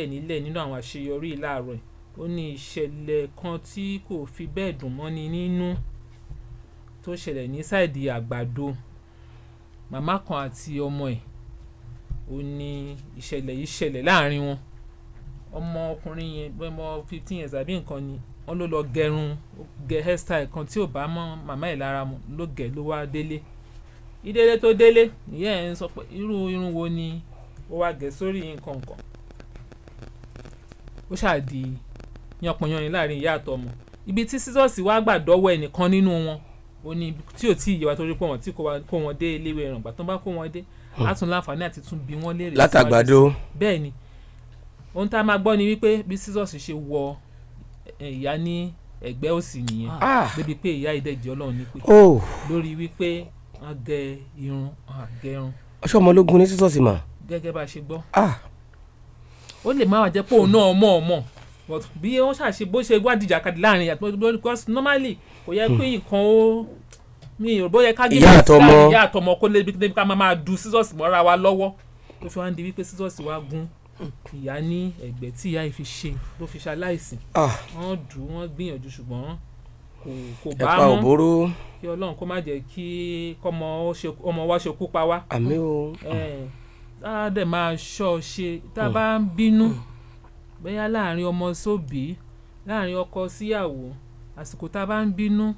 ẹ̀ nílẹ̀ nínú àwọn àṣeyọrí láàárọ̀ yìí, ó ní ìṣẹ̀lẹ̀ kan tí kò fi bẹ́ẹ̀ dùn mọ́ni nínú tó ṣẹlẹ̀ ní side Àgbàdo. Màmá kan àti ọmọ ẹ̀, ó ní ìṣẹ̀lẹ̀ yìí ṣẹlẹ̀ láàrin wọn. Ọmọkùnrin yẹn, bóyá ọmọ 15 years àbí nǹkan ni, wọ́n ló lọ gẹrun, ó gẹ hairstyle kan tí ò bá mọ́ màmá ẹ̀ lára mu, ló gẹ̀ ló wá délé. Ìdílé tó délé, ìyá ẹ̀ ń sọ pé irú irun wo ni ó wá gẹ̀ sórí nǹkan kan. Ó ṣáà di yánpọnyánrin láàrin ìyá àtọmọ. Ibi tí scissors wá gbà dọ́wọ́ ẹnìkan nínú wọn, ó ní tí ò tí ì yé wa, torí pé wọ́n tí kó wọn dé eléwé ẹ̀ràn. Ìgbà tó bá kó wọn dé, á tún láǹfààní àti tún bi wọ́n léèrè. Látàgbàdo. Bẹ́ẹ̀ ni, ohun tá a máa gbọ́ ni wípé bí scissors ṣe wọ ìyá ní ẹ̀gbẹ́ òsì nìyẹn, débi pé ìyá ìdẹ́jẹ́ Ọlọ́run ní pé lórí wípé wọ́n gẹ irun, wọ́n gẹ irun. Ọṣọ ọmọ ológun ní scissors mà. Gẹ́gẹ́ bá a ṣe gbọ́, ó lè má wà jẹ́ pé òun náà mọ̀ ọ́ mọ̀, but bí wọ́n ṣàṣe bó ṣe wádìí jàkadì láàrin yàtọ̀, because normally kò yẹ pé nǹkan ó Mi ò bóyá ká gé Ìyá àtọmọ. Ìyá àtọmọ kó lébi débi ká máa du sísọ́ọ̀sì mọ́ra wa lọ́wọ́, tó fi wá ń di wípé sísọ́ọ̀sì wa gún ìyá ní ẹ̀gbẹ́ tí ìyá yìí fi ṣe ló fi ṣaláìsìn. Wọ́n dù ú, wọ́n gbìyànjú, ṣùgbọ́n kò bá ẹ̀pà mọ́. Òbóró. Kí Ọlọ́run kó má jẹ́ kí kọ́mọ ó ọmọ wa ṣekú pa wá. Àmín o. Tá a dẹ̀ máa ṣọ́ ọ ṣe tá a bá ń bínú, bóyá láàrin ọmọ sóbìí, láàrin ọkọ síyàwó, àsìkò tá a bá ń bínú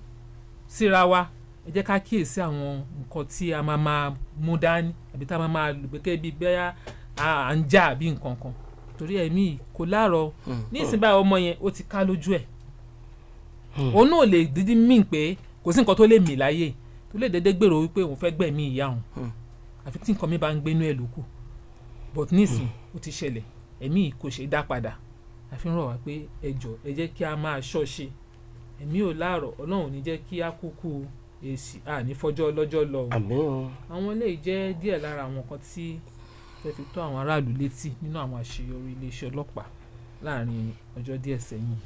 síra wa, ẹ jẹ́ ká kíyèsí àwọn nǹkan tí a máa máa mú dání àbí tá a máa máa lò gẹ́gẹ́ bí bóyá à ń jà àbí nǹkan kan, torí ẹ̀mí kò láàrọ̀. Ní ìsìn báyìí, ọmọ yẹn ó ti ká lójú ẹ̀, òun náà lè dídí mí pé kò sí nǹkan tó lè mì láyé tó lè dédé gbèrò wípé òun fẹ́ gbẹ̀mí ìyá òun, àfi tí nǹkan mi bá ń gbénú ẹ̀ lókù. But nísìn ó ti ṣẹlẹ̀, ẹ̀mí kò ṣeé dá padà. Àfi ń rọ̀ wá pé ẹ jọ̀ọ́, ẹ jẹ́ kí a máa ṣọ́ ṣe. Ẹ̀mí ò láàrọ̀, Ọlọ́run ò ní jẹ́ kí a kúkú èsì àní fọjọ́ ọlọ́jọ́ lọ o. Àmín o. Àwọn eléyìí jẹ́ díẹ̀ lára àwọn nǹkan tí fẹ́ fi tó àwọn aráàlú létí nínú àwọn àṣeyọrí iléeṣẹ́ ọlọ́pàá láàrin ọjọ́ díẹ̀ sẹ́yìn.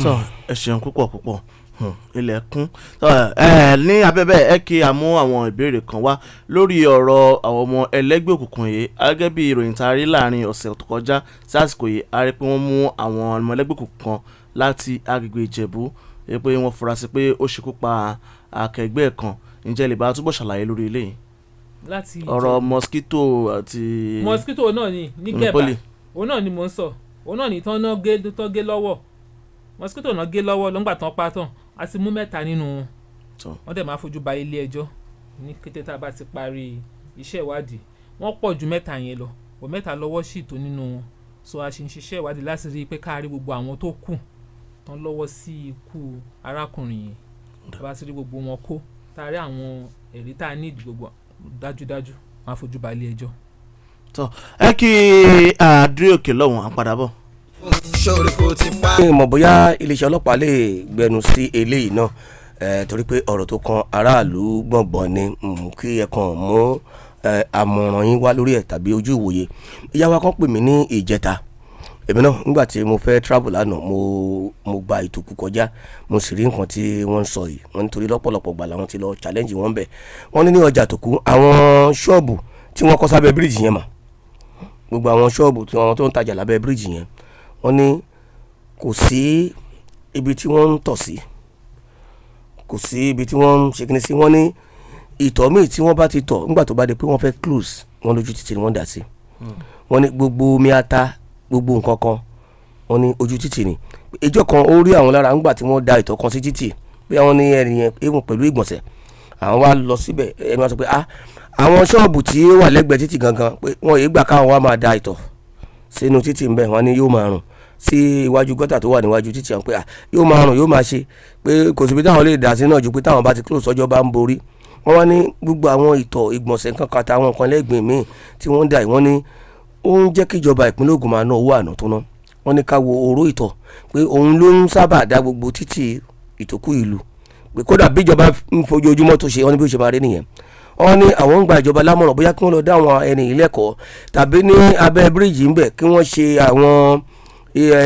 Tó, ẹ ṣeun púpọ̀ púpọ̀. Ilẹ̀ kún. Tó, ẹ ní abẹ́bẹ́ ẹ kí a mú àwọn ìbéèrè kan wá lórí ọ̀rọ̀ àwọn ọmọ ẹlẹ́gbẹ́ òkùnkùn yìí. Gẹ́gẹ́ bí ìròyìn tá a rí láàrin ọ̀sẹ̀ tó kọjá sí àsìkò yìí, a rí pé wọ́n mú àwọn ọmọ ẹlẹ́gbẹ́ òkùnkùn kan láti agbègbè Ìjẹ̀bú, pé wọ́n fura sí pé ó ṣekú pa akẹgbẹ́ kan. Ǹjẹ́ lè bá túbọ̀ ṣàlàyé lórí eléyìí? Láti ọ̀rọ̀ mosquito àti Mosquito náà ni nígbẹ̀bà. Monopoly. Òun náà ni mò ń sọ, òun náà ni tán náà gé, tán gé lọ́wọ́. Mosquito náà gé lọ́wọ́ lọ́ngbà tán pa tán. A ti mú 3 nínú wọn. Wọ́n dẹ̀ máa fojú ba ilé ẹjọ́ ní kété tá a bá ti parí iṣẹ́ ìwádìí. Wọ́n pọ̀ ju 3 yẹn lọ, bọ̀ 3 lọ́wọ́ sì tó nínú wọn. So a ṣì ń ṣiṣẹ́ ìwádìí láti rí i pé ká rí gbogbo àwọn tó kù tán lọ́wọ́ sí ikú arákùnrin yẹn. Tá a bá ti rí gbogbo wọn kó, tá a rí àwọn ẹ̀rí tá a ní ìdí gbogbo dájúdájú, wọ́n á fojú ba ilé ẹjọ́. Tó, ẹ kí àdúrà òkè lọ́hùn, à ń padà bọ̀. Sórí kò ti pa. Mi mọ̀ bóyá iléeṣẹ́ ọlọ́pàá lè gbẹnu sí eléyìí náà, torí pé ọ̀rọ̀ tó kan aráàlú gbọ̀ngbọ̀n ni. Kí ẹ kàn mú àmọ̀ràn yín wá lórí ẹ̀ tàbí ojú ìwòye. Ìyá wa kan pè mí ní ìjẹta. Èmi náà nígbà tí mo fẹ́ travel lánàá, mo gba ìtòkù kọjá, mo sì rí nǹkan tí wọ́n ń sọ yìí. Wọ́n nítorí lọ́pọ̀lọpọ̀ gbà làwọn ti lọ challenge wọn bẹ̀. Wọ́n ní ní ọjà tòkú, àwọn ṣọ́ọ̀bù tí wọ́n kọ́ sábẹ́ bíríìjì yẹn mà, gbogbo àwọn ṣọ́ọ̀bù tí wọ́n tó ń tajà lábẹ́ bíríìjì yẹn, wọ́n ní kò sí ibi tí wọ́n ń tọ̀ sí, kò sí ibi tí wọ́n ń ṣe kíni sí. Wọ́n ní ìtọ̀ míì tí wọ́n bá ti tọ̀, nígbà tó bá di pé wọ́n fẹ́ close, wọ́n lójú títì ni wọ́n dà sí. Wọ́n ní gbogbo omi ata, gbogbo nǹkan kan, wọ́n ní ojú títì ni. Ìjọ kan ó rí àwọn lára nígbà tí wọ́n da ìtọ̀ kan sí títì, bí wọ́n ní ẹni yẹn even pẹ̀lú ìgbọ̀nsẹ̀. Àwọn wá lọ síbẹ̀, ẹni wá sọ pé ah, àwọn ṣọ́ọ̀bù tí ó wà lẹ́gbẹ̀ẹ́ títì gangan, pé wọ́n yìí gbà káwọn wá máa da ìtọ̀ sínú títì ń bẹ̀. Wọ́n ní yóò máa rùn sí iwájú gọ́tà tó wà níwájú títì àwọn, pé ah, yóò máa rùn, yóò máa ṣe pé kò síbi táwọn lè dà sí náà ju pé táwọn bá ti close ọjọ́ bá ń borí. Wọ́n wá ní gbogbo àwọn ìtọ̀, ìgbọ̀nsẹ̀ nǹkan kan àtàwọn nǹkan lẹ́gbẹ̀ẹ́ míì tí wọ́n ń dà yìí, wọ́n ní ó ń jẹ́ kí ìjọba ìpínlẹ̀ Ògùn máa ná owó àná tó ná. Wọ́n ní ká wo oró ìtọ̀, pé òun ló ń sábà dá gbogbo títì ìtòkù ìlú, pé kódà bí ìjọba ń fojoojúmọ́ tó ṣe, wọ́n ní bí ó ṣe máa rí nìyẹn. Wọ́n ní àwọn ń gba ìjọba lámọ̀ràn bóyá kí wọ́n lọ dá àwọn ẹni yìí lẹ́kọ̀ọ́, tàbí ní abẹ́ bíríìjì ń bẹ̀ kí wọ́n ṣe àwọn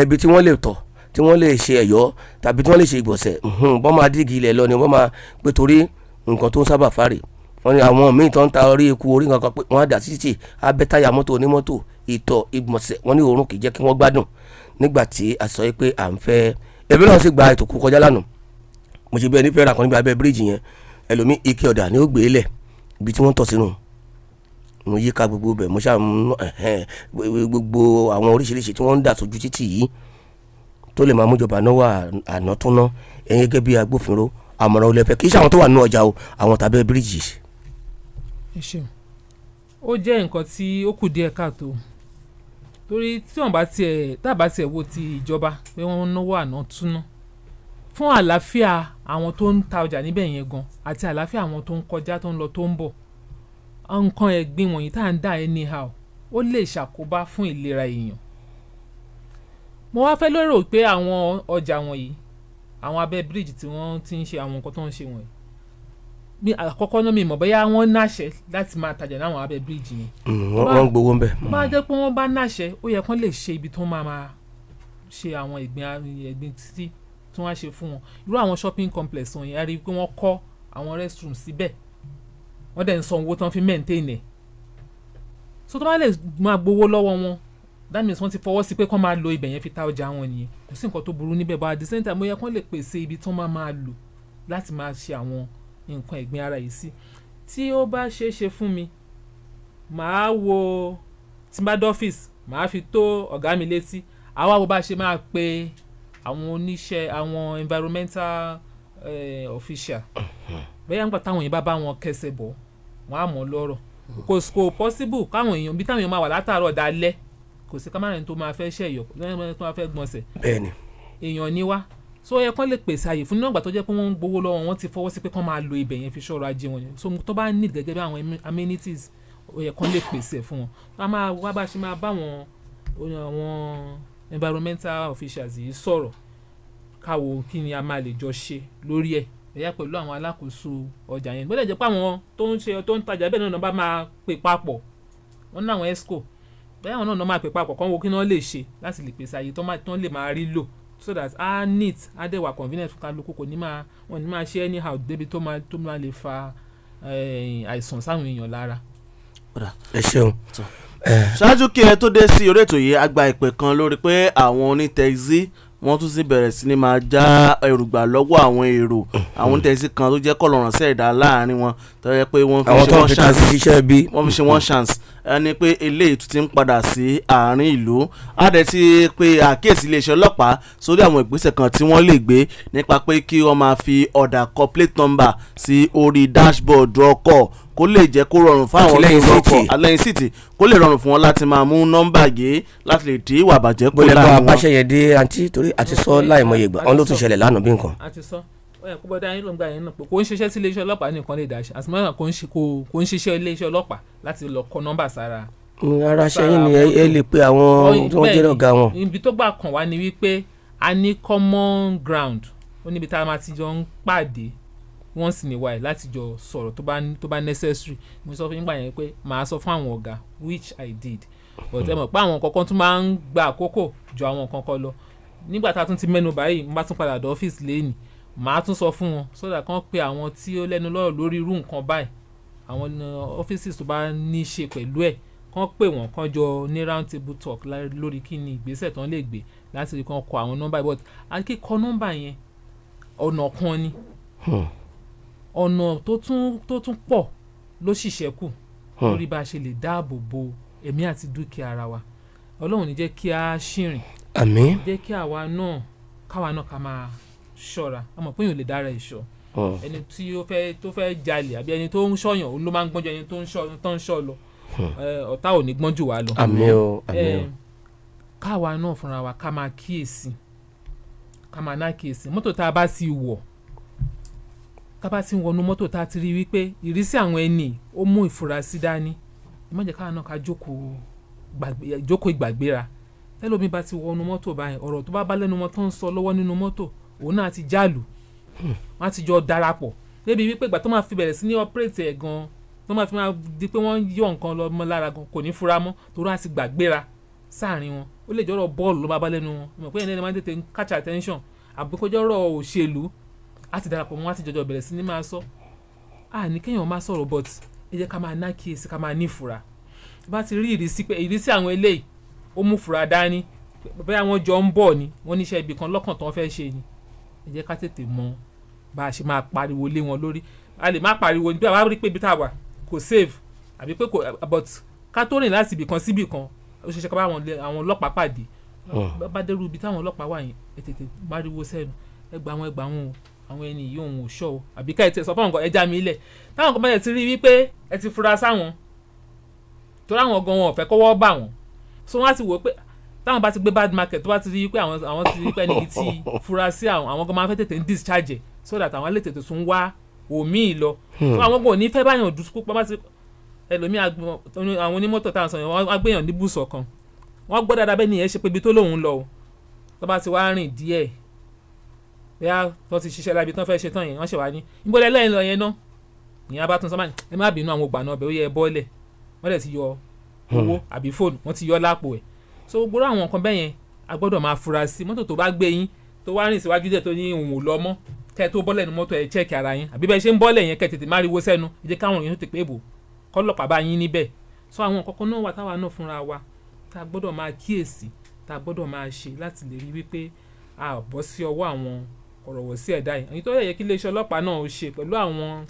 ibi tí wọ́n lè tọ̀, tí wọ́n lè ṣe ẹ̀yọ́, tàbí tí wọ́n lè ṣe ìgbọ̀nsẹ̀. Bọ́n máa dígí ilẹ̀ lọ ni wọ́n máa pé, torí nǹkan tó ń sábà fárè. Wọ́n ní àwọn míì tó ń ta orí eku orí nǹkan kan pé wọ́n á dà sí títì, abẹ́ táyà mọ́tò onímọ́tò, ìtọ̀, ìgbọ̀nsẹ̀. Wọ́n ní òórùn kì í jẹ́ kí wọ́n gbádùn. Nígbà tí a sọ pé à ń fẹ́, ẹbí náà sì gba ètò kú kọjá lánàá, mo ṣe bí ẹni fẹ́ ra kan níbi abẹ́ bíríìjì yẹn, ẹlòmíì ike ọ̀dà ni ó gbé lẹ̀ ibi tí wọ́n tọ̀ sínú. Mo yíká gbogbo bẹ̀, mo ṣáà ń gbogbo àwọn oríṣiríṣi tí wọ́n ń dà sójú títì yìí tó lè máa mú ìjọba náà wà àná tún ná. Ẹ̀yin gẹ́gẹ́ bí agbófinró, àmọ̀ràn olè fẹ́ kì í ṣe àwọn tó wà nínú ọjà o, àwọn tàbí bíríìjì. Ẹ ṣeun. Ó jẹ́ nǹkan tí ó kù díẹ̀ káàtó, torí tí wọ́n bá tiẹ̀ tábà tiẹ̀ wo ti ìjọba pé wọ́n ń náwó àná túná fún àlàáfíà àwọn tó ń ta ọjà níbẹ̀ yẹn gan, àti àlàáfíà àwọn tó ń kọjá, tó ń lọ, tó ń bọ̀. Nǹkan ẹ̀gbin wọ̀nyí tá à ń dà anyhow, ó lè ṣàkóbá fún ìlera èèyàn. Mo wá fẹ́ lérò pé àwọn ọjà wọ̀nyí, àwọn abẹ́ bíríìjì tí wọ́n ti ń ṣe àwọn nǹkan tó ń ṣe wọ̀nyí, mi àkọ́kọ́ náà mi mọ̀ bóyá wọ́n náṣẹ láti máa tajà láwọn abẹ́ bíríìjì yẹn. Wọ́n ń gbowó ń bẹ̀. Tó bá jẹ́ pé wọ́n bá náṣẹ, ó yẹ kán lè ṣe ibi tó máa máa ṣe àwọn ẹ̀gbin títí tí wọ́n á ṣe fún wọn. Irú àwọn shopping complex wọ̀nyí, a rí i pé wọ́n kọ́ àwọn restroom síbẹ̀, wọ́n dẹ̀ ń san owó tán fi maintain ẹ̀. So tó bá lè máa gbowó lọ́wọ́ wọn, that means wọ́n ti fọwọ́ sí pé kán máa lo ibẹ̀ yẹn fi ta ọjà wọn nìyẹn. Kò sí nǹkan tó burú níbẹ̀, but at the same time ó yẹ kán lè pèsè ibi tán máa lò láti máa ṣe àwọn nǹkan ẹ̀gbin ara yìí sí. Tí ó bá ṣeé ṣe fún mi, màá wo tí n bá dọ́fíìsì, màá fi tó ọ̀gá mi létí, àwa wo bá ṣe máa pe àwọn oníṣẹ́, àwọn environmental official, bẹ́ẹ̀ nígbà táwọn yẹn bá bá wọn kẹsẹ̀ bọ̀, wọ́n á mọ̀ lọ́rọ̀. Kò possible káwọn èèyàn bí táwọn èèyàn máa wà látàárọ̀ dalẹ́, kò sí kámárìn tó máa fẹ́ ṣẹ̀yọ̀, tó máa fẹ́ gbọ̀nsẹ̀. Bẹ́ẹ̀ni, èèyàn ni wá. So yẹ kán lè pèsè àyè fún nígbà tó jẹ́ pé wọ́n ń gbowó lọ́wọ́ wọn, ti fọwọ́ sí pé kán máa lo ibẹ̀ yẹn fi ṣọ́rọ̀ ajé wọn. So tó bá ní gẹ́gẹ́ bí àwọn amenities, ó yẹ kán lè pèsè fún wọn. Wọ́n máa wá bá ṣe máa bá àwọn environmental officials yìí sọ̀rọ̀, káwo kí ni a máa lè jọ ṣe lórí ẹ̀, ẹ̀yà pẹ̀lú àwọn alákòóso ọjà yẹn. Bó lè jẹ́ pé àwọn tó ń ṣe, tó ń tajà bẹ́ẹ̀ náà bá máa pè papọ̀, wọ́n ní àwọn exco bẹ́ẹ̀, àwọn náà máa pè papọ̀ kán wo kí wọ́n lè ṣe láti lè pèsè àyè tó lè máa rí lò, so that a neat, a dẹ̀ wà convenient fún kálukú. Kò ní máa wọ́n ní máa ṣe anyhow débi tó máa lè fa àìsàn sáwọn èèyàn lára. Ẹ ṣeun. Ṣáájú kí ẹ tó dé sí orí ètò yìí, a gba ìpè kan lórí pé àwọn onítẹ̀sí wọ́n tún sì bẹ̀rẹ̀ sí ni máa já ẹrù gbà lọ́wọ́ àwọn èrò. Àwọn onítẹ̀sí kan tó jẹ́ kọ̀lọ̀rànṣẹ́ ẹ̀dá láàrin wọn, tó yẹ pé wọ́n fi ṣe wọ́n chance, wọ́n fi ṣe wọ́n chance ẹni pé eléyìí tún ti ń padà sí àárín ìlú. Á dẹ̀ ti pé àkíyèsí iléeṣẹ́ ọlọ́pàá sórí àwọn ìgbésẹ̀ kan tí wọ́n lè gbé nípa pé kí wọ́n máa fi ọ̀dà kọ plate number sí orí dashboard ọkọ̀, kó lè jẹ́ kó rọrùn fáwọn ọkọ̀ alẹ́yìn síìtì, kó lè rọrùn fún wọn láti máa mú nọ́mbà yìí láti lè dín ìwà àbàjẹ́ kó láàrin wọn. Bó lè bá a báṣẹ yẹn dé àǹtí, torí àti sọ láìmọye ìgbà wọn ló tún ṣẹlẹ̀ lánàá bí nǹkan. Àti sọ ó yẹ kó bọ́ dání ló ń gba yẹn náà pé kò ń ṣiṣẹ́ tí iléeṣẹ́ ọlọ́pàá nìkan lè dá ṣe, àti kò ń ṣiṣẹ́ iléeṣẹ́ ọlọ́pàá láti lọ kọ nọ́mbà sára. Ara ṣẹ́yìn ni ẹ lè pe àwọn tí wọ́n jẹ́ ọ̀gá wọn. Ibi tó gbà kàn wá ni wípé a ní common ground, ó níbi tá a máa ti jọ ń pàdé once in a while láti jọ sọ̀rọ̀ tó bá necessary. Mo sọ fún yín gbà yẹn pé màá sọ fún àwọn ọ̀gá, which I did, but ẹ mọ̀ pé àwọn kankan tún máa ń gba àkókò ju àwọn kankan lọ. Nígbà tá a tún ti mẹ́nu báyìí, mo bá tún padà dé ọ́fíìsì lẹ́nìí, màá tún sọ fún wọn so that kán pe àwọn tí ó lẹ́nu lọ́rọ̀ lórí irú nǹkan báyìí, àwọn ọ́fíìsì tó bá ní í ṣe pẹ̀lú ẹ̀, kán pè wọ́n, kán jọ ní round table talk lórí kí ni ìgbésẹ̀ tán lè gbé láti rí kán kọ àwọn nọ́mbà. But akíkọ nọ́mbà yẹn ọ̀nà kan ni, ọ̀nà tó tún pọ̀ ló sì ṣẹ́kù lórí bá a ṣe lè dáàbò bo ẹ̀mí àti dúkìá ara wa. Ọlọ́run ní jẹ́ kí a ṣìrìn. Àmín. Jẹ́ kí àwa náà káwa náà ká máa ṣọ́ra. A mọ̀ pé èèyàn lè dára ìṣọ́, ẹni tí ó fẹ́ tó fẹ́ jalè àbí ẹni tó ń ṣọ́yàn, òun ló máa ń gbọ́njú ẹni tó ń ṣọ́ lọ. Ọ̀tá ò ní gbọ́njú wa lọ. Àmín o, àmín o. Káwa náà fúnra wa ká máa kíyèsí, ká máa ná kíyèsí mọ́tò tá a bá ti wọ̀, ká bá ti wọnú mọ́tò tá a ti rí wípé ìrísí àwọn ẹni ó mú ìfurasí dání, ẹ má jẹ́ káwa náà ká jókòó ìgbàgbéra. Tẹ́lómi bá ti wọnú mọ́tò báyìí, ọ̀rọ̀ tó bá bá lẹ́nu wọn tó ń sọ lọ́wọ́ nínú mọ́tò, òun náà ti jálù, wọ́n á ti jọ darapọ̀ débi wípé ìgbà tó máa fi bẹ̀rẹ̀ sí ní operate ẹ̀ gan, tó máa fi máa di pé wọ́n yọ nǹkan lọ mọ́ lára gan, kò ní fura mọ́, torí á ti gbàgbéra sáàrin wọn. Ó lè jọ́rọ̀ bọ́ọ̀lù ló bá bá lẹ́nu wọn, mọ̀ pé ẹni máa ń tètè catch attention, àbí kó jọ́rọ̀ òṣèlú, á ti darapọ̀ mọ́, á ti jọjọ bẹ̀rẹ̀ sí ní máa sọ. À ní kéèyàn máa sọ̀rọ̀, but ẹ jẹ́ ká máa ná kíyèsí, ká máa ní ìfura. Bá ti rí ìrísí pé ìrísí àwọn eléyìí ó mú fura dání, bóyá wọ́n jọ ń bọ̀ ni, wọ́n níṣẹ́ ibì kan lọ́kàn tó ń fẹ́ ṣe ni, ẹ jẹ́ ká tètè mọ bá a ṣe máa pariwo lé wọn lórí. A lè má pariwo bí a bá rí pé ibi tá a wà kò safe àbí pé kò, but ká tó rìn láti ibì kan síbì kan, ó ṣeéṣe ká bá àwọn ọlọ́pàá pàdé. Bá dérú ibi táwọn ọlọ́pàá wà yẹn, ẹ tètè pariwo sẹ́nu, ẹ gbà wọn, ẹ gbà wọn o, àwọn ẹni yìí òun ò ṣọ́ o, àbí ká ẹ tẹ sọ fún àwọn kan, ẹ já mi lẹ̀. Táwọn kan bá yẹ ti rí wípé ẹ ti fura sáwọn, torí àwọn gan wọn ò fẹ́ kọ́wọ́ bà wọ́n, so wọ́n á ti wò pé táwọn bá ti gbé bad market, tó bá ti rí pé àwọn ti rí pé ẹni tí fura sí àwọn, àwọn gan máa fẹ́ tètè ń discharge so that àwọn lè tètè tún wá òmíì lọ. So àwọn gan ò ní fẹ́ báyàn dùn púpọ̀. Bá ti ẹlòmíì, àwọn onímọ́tò táwọn sọ yẹn, wọ́n á gbéyàn ní bùsọ̀ kan, wọ́n gbọ́ dáadáa bẹ́ẹ̀ ni ẹ̀ ṣe pé ibi tó lòun lọ o, tó bá ti wá rìn díẹ̀ bóyá tó ti ṣiṣẹ́ lábi tán fẹ́ ṣe tán yẹn, wọ́n ṣe wá ní ìbọ̀lẹ̀ lẹ́yìn lọ yẹn náà, ìyẹn bá tún sọ máa ẹ má bínú, àwọn ògbà náà bẹ̀ ó yẹ ẹ bọ́ọ̀lẹ̀, wọ́n dẹ̀ ti yọ owó àbí fóònù, wọ́n ti yọ lápò ẹ̀. So gbogbo àwọn nǹkan bẹ́ẹ̀ yẹn a gbọ́dọ̀ máa fura sí. Mọ́tò tó bá gbé yín tó wá rìn síwájú díẹ̀ tó ní òun ò lọ mọ́, Kẹ́ ẹ tó bọ́lẹ̀ ní mọ́tò, ẹ check ara yín, àbí bẹ́ẹ̀ ṣe ń bọ́lẹ̀ yẹn, kẹ́ ẹ tètè má riwo sẹ́nu, ẹ jẹ́ káwọn èèyàn tètè pé bò kọ́lọ́pàá bá yín níbẹ̀. So àwọn kọ̀ọ̀kan náà wà táwa náà fúnra wa tá a gbọ́dọ̀ máa kíyèsí, tá a gbọ́dọ̀ máa ṣe láti lè rí wípé a bọ́ sí ọwọ́ àwọn ọ̀rọ̀wọ̀sí ẹ̀dá yìí. Èyí tó yẹ kí iléeṣẹ́ ọlọ́pàá náà ó ṣe pẹ̀lú àwọn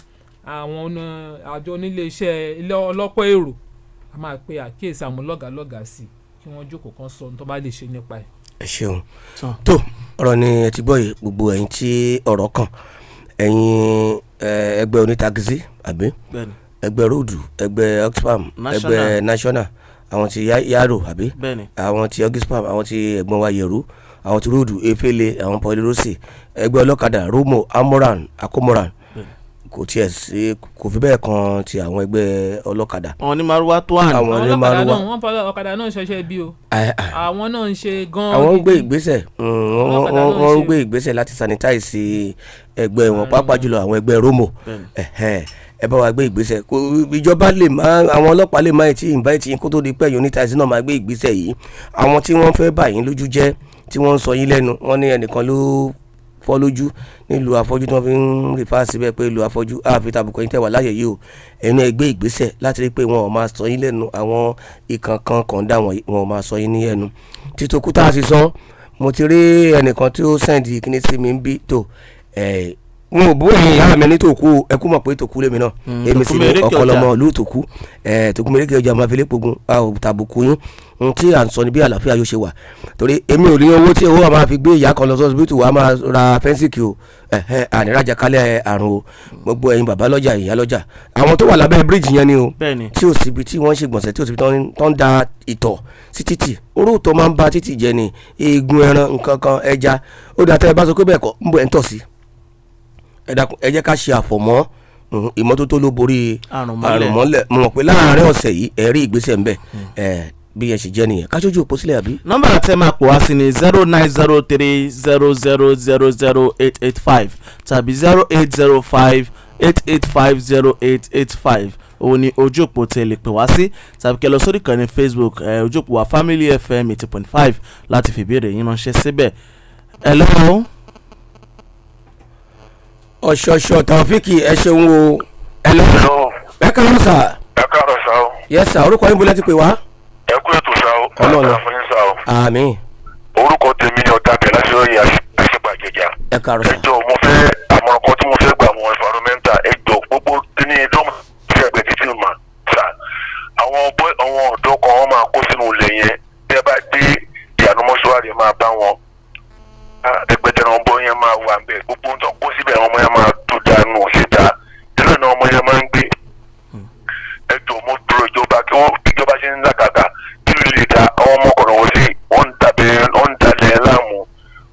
àjọ oníléeṣẹ́ ilé ọlọ́pọ̀ èrò, a máa pe àkíyèsí àwọn lọ́gàálọ́gàá sí kí wọ́n jókòó kan sọ ohun tó bá lè ṣe nípa ẹ̀. Ẹ ṣeun. Tó ọ̀rọ̀ ni ẹ ti gbọ́ yìí, gbogbo ẹ̀yin tí ọ̀rọ̀ kàn, ẹ̀yin ẹgbẹ́ onítakisí àbí ẹgbẹ́ ròdù, ẹgbẹ́ Oxfam, ẹgbẹ́ national, àwọn ti Yaro àbí àwọn ti Oxfam, àwọn ti ẹ̀gbọ́n wa Yẹ̀rú, àwọn ti ròdù Efele, àwọn Paulirosi, ẹgbẹ́ ọlọ́kadà Romo, Amoran, Akomoran, kò tiẹ̀ sí, kò fi bẹ́ẹ̀ kan ti àwọn ẹgbẹ́ ọlọ́kadà. Àwọn ní márúwá tó hàn. Àwọn ní márúwá. Wọ́n fọlọ́ ọ̀kadà náà ṣẹṣẹ́ bí o. Àwọn náà ń ṣe gan-an. Àwọn ń gbé ìgbésẹ̀, wọ́n ń gbé ìgbésẹ̀ láti sanitize ẹgbẹ́ wọn, pàápàá jùlọ àwọn ẹgbẹ́ Romo. Ẹ bá wa gbé ìgbésẹ̀, ìjọba lè má, àwọn ọlọ́pàá lè má ti invite yín kó tó di pé unitize náà máa gbé ìgbésẹ̀ yìí. Àwọn tí wọ́n fẹ́ bà yín lójú jẹ́, tí wọ́n ń sọ yín lẹ́nu, wọ́n ní ẹnìkan ló fọ́ lójú nílùú afọ́jú tí wọ́n fi ń rìfá síbẹ̀ pé ìlú afọ́jú àfi tàbùkù yín tẹ̀wá láyè yìí o. Ẹ̀yin náà gbé ìgbésẹ̀ láti rí pé wọn ò máa sọ yín lẹ́nu, àwọn ìkànkan kọ̀ǹda wọn ò máa sọ yín ní ẹnu. Títòkú tá a sì sọ, mo ti rí ẹnìkan tí ó sẹ́ǹdì kíní sí mi ń bí tó ẹ̀ n ò bó ẹ̀yin ìyá mi ní tòkú, ẹ kú mọ̀ pé tòkú lèmi náà, èmi sì ní ọ̀kọ̀lọ́mọ ìlú tòkú, tòkú mẹ́rẹ́kẹ́ ọjà máa fi lé pogun, a ò tàbùkù yín. Ohun tí à ń sọ ni bí àlàáfíà yóò ṣe wà, torí èmi ò ní owó tí owó wa máa fi gbé ìyá kan lọ sọ́sibítù wa máa ra fẹ́ńsìkì o, ànírajà kálẹ̀ àrùn o. Gbogbo ẹ̀yin bàbá lọ́jà, ìyá lọ́jà, àwọn tó wà lábẹ́ bíríìjì yẹn ni o, tí ò síbi tí wọ́n ṣe gbọ̀nsẹ̀, tí ò síbi tó ń da ìtọ̀ sí títì, orú ìtọ̀ máa ń ba títì jẹ́ ni, eegun ẹran, nǹkan kan, ẹja, ó dà tẹ́ ẹ bá sọ pé bẹ́ẹ̀ kọ́ ń bọ̀ ẹ̀ ń tọ̀ sí. Ẹ dákun, ẹ jẹ́ ká ṣe àfọ̀mọ́, ìmọ́tótó ló borí àrùn mọ́lẹ̀. Mo mọ̀ pé láàárín ọ̀sẹ̀ yìí ẹ rí ìgbésẹ̀ ńbẹ̀, bí ẹ ṣe jẹ́ nìyẹn. Ká ṣojú òpó sílẹ̀ àbí. Nọ́mbà tẹ́ máa pò wá sí ni 09030000885 tàbí 08058850885. Òun ni ojú òpó tẹ́ lè pè wá sí, tàbí kẹ́ lọ sórí ìkànnì Facebook, ojú òpó wa Family FM 80.5 láti fìbéèrè yín ránṣẹ́ síbẹ̀. Hello. Ọ̀ṣọ̀ṣọ̀ Taofiki, ẹ ṣeun o. Hello. Ẹ káàárọ̀ sà. Ẹ káàárọ̀ sà o. Yes sà, orúkọ yín bó lẹ ti pè wá. Ẹ kú ètò sà o. Ọlọ́run. Àmín. Orúkọ tèmi ni Ọ̀tàbẹ̀ láti Àṣegbàjẹjà. Ẹ káàárọ̀ sà. Ẹ jọ̀ọ́, mo fẹ́ àmọ̀ràn kan tí mo fẹ́ gbà àwọn environmental. Ẹ jọ̀ọ́, gbogbo kíní dọ́mù sí ẹgbẹ́ títí mà sà. Àwọn ọ̀dọ́ kan wọ́n máa kó sínú ilẹ̀ yẹn. Bí ẹ bá dé ìyànú mọ́ṣúárì máa bá wọn. Ẹgbẹ́tẹ̀ náà bọ́ yẹn máa wà bẹ́ẹ̀, gbogbo ohun tó kó síbẹ̀ àwọn ọmọ yẹn máa tó dànù síta, ìlú náà ọmọ yẹn máa ń gbé. Ẹ jọ̀ọ́, mo dúró ìjọba kí wọ́n ìjọba ṣe ń làkàkà kí ló lè da àwọn ọmọkùnrin wọn sí, wọ́n ń dalẹ̀ láàmú,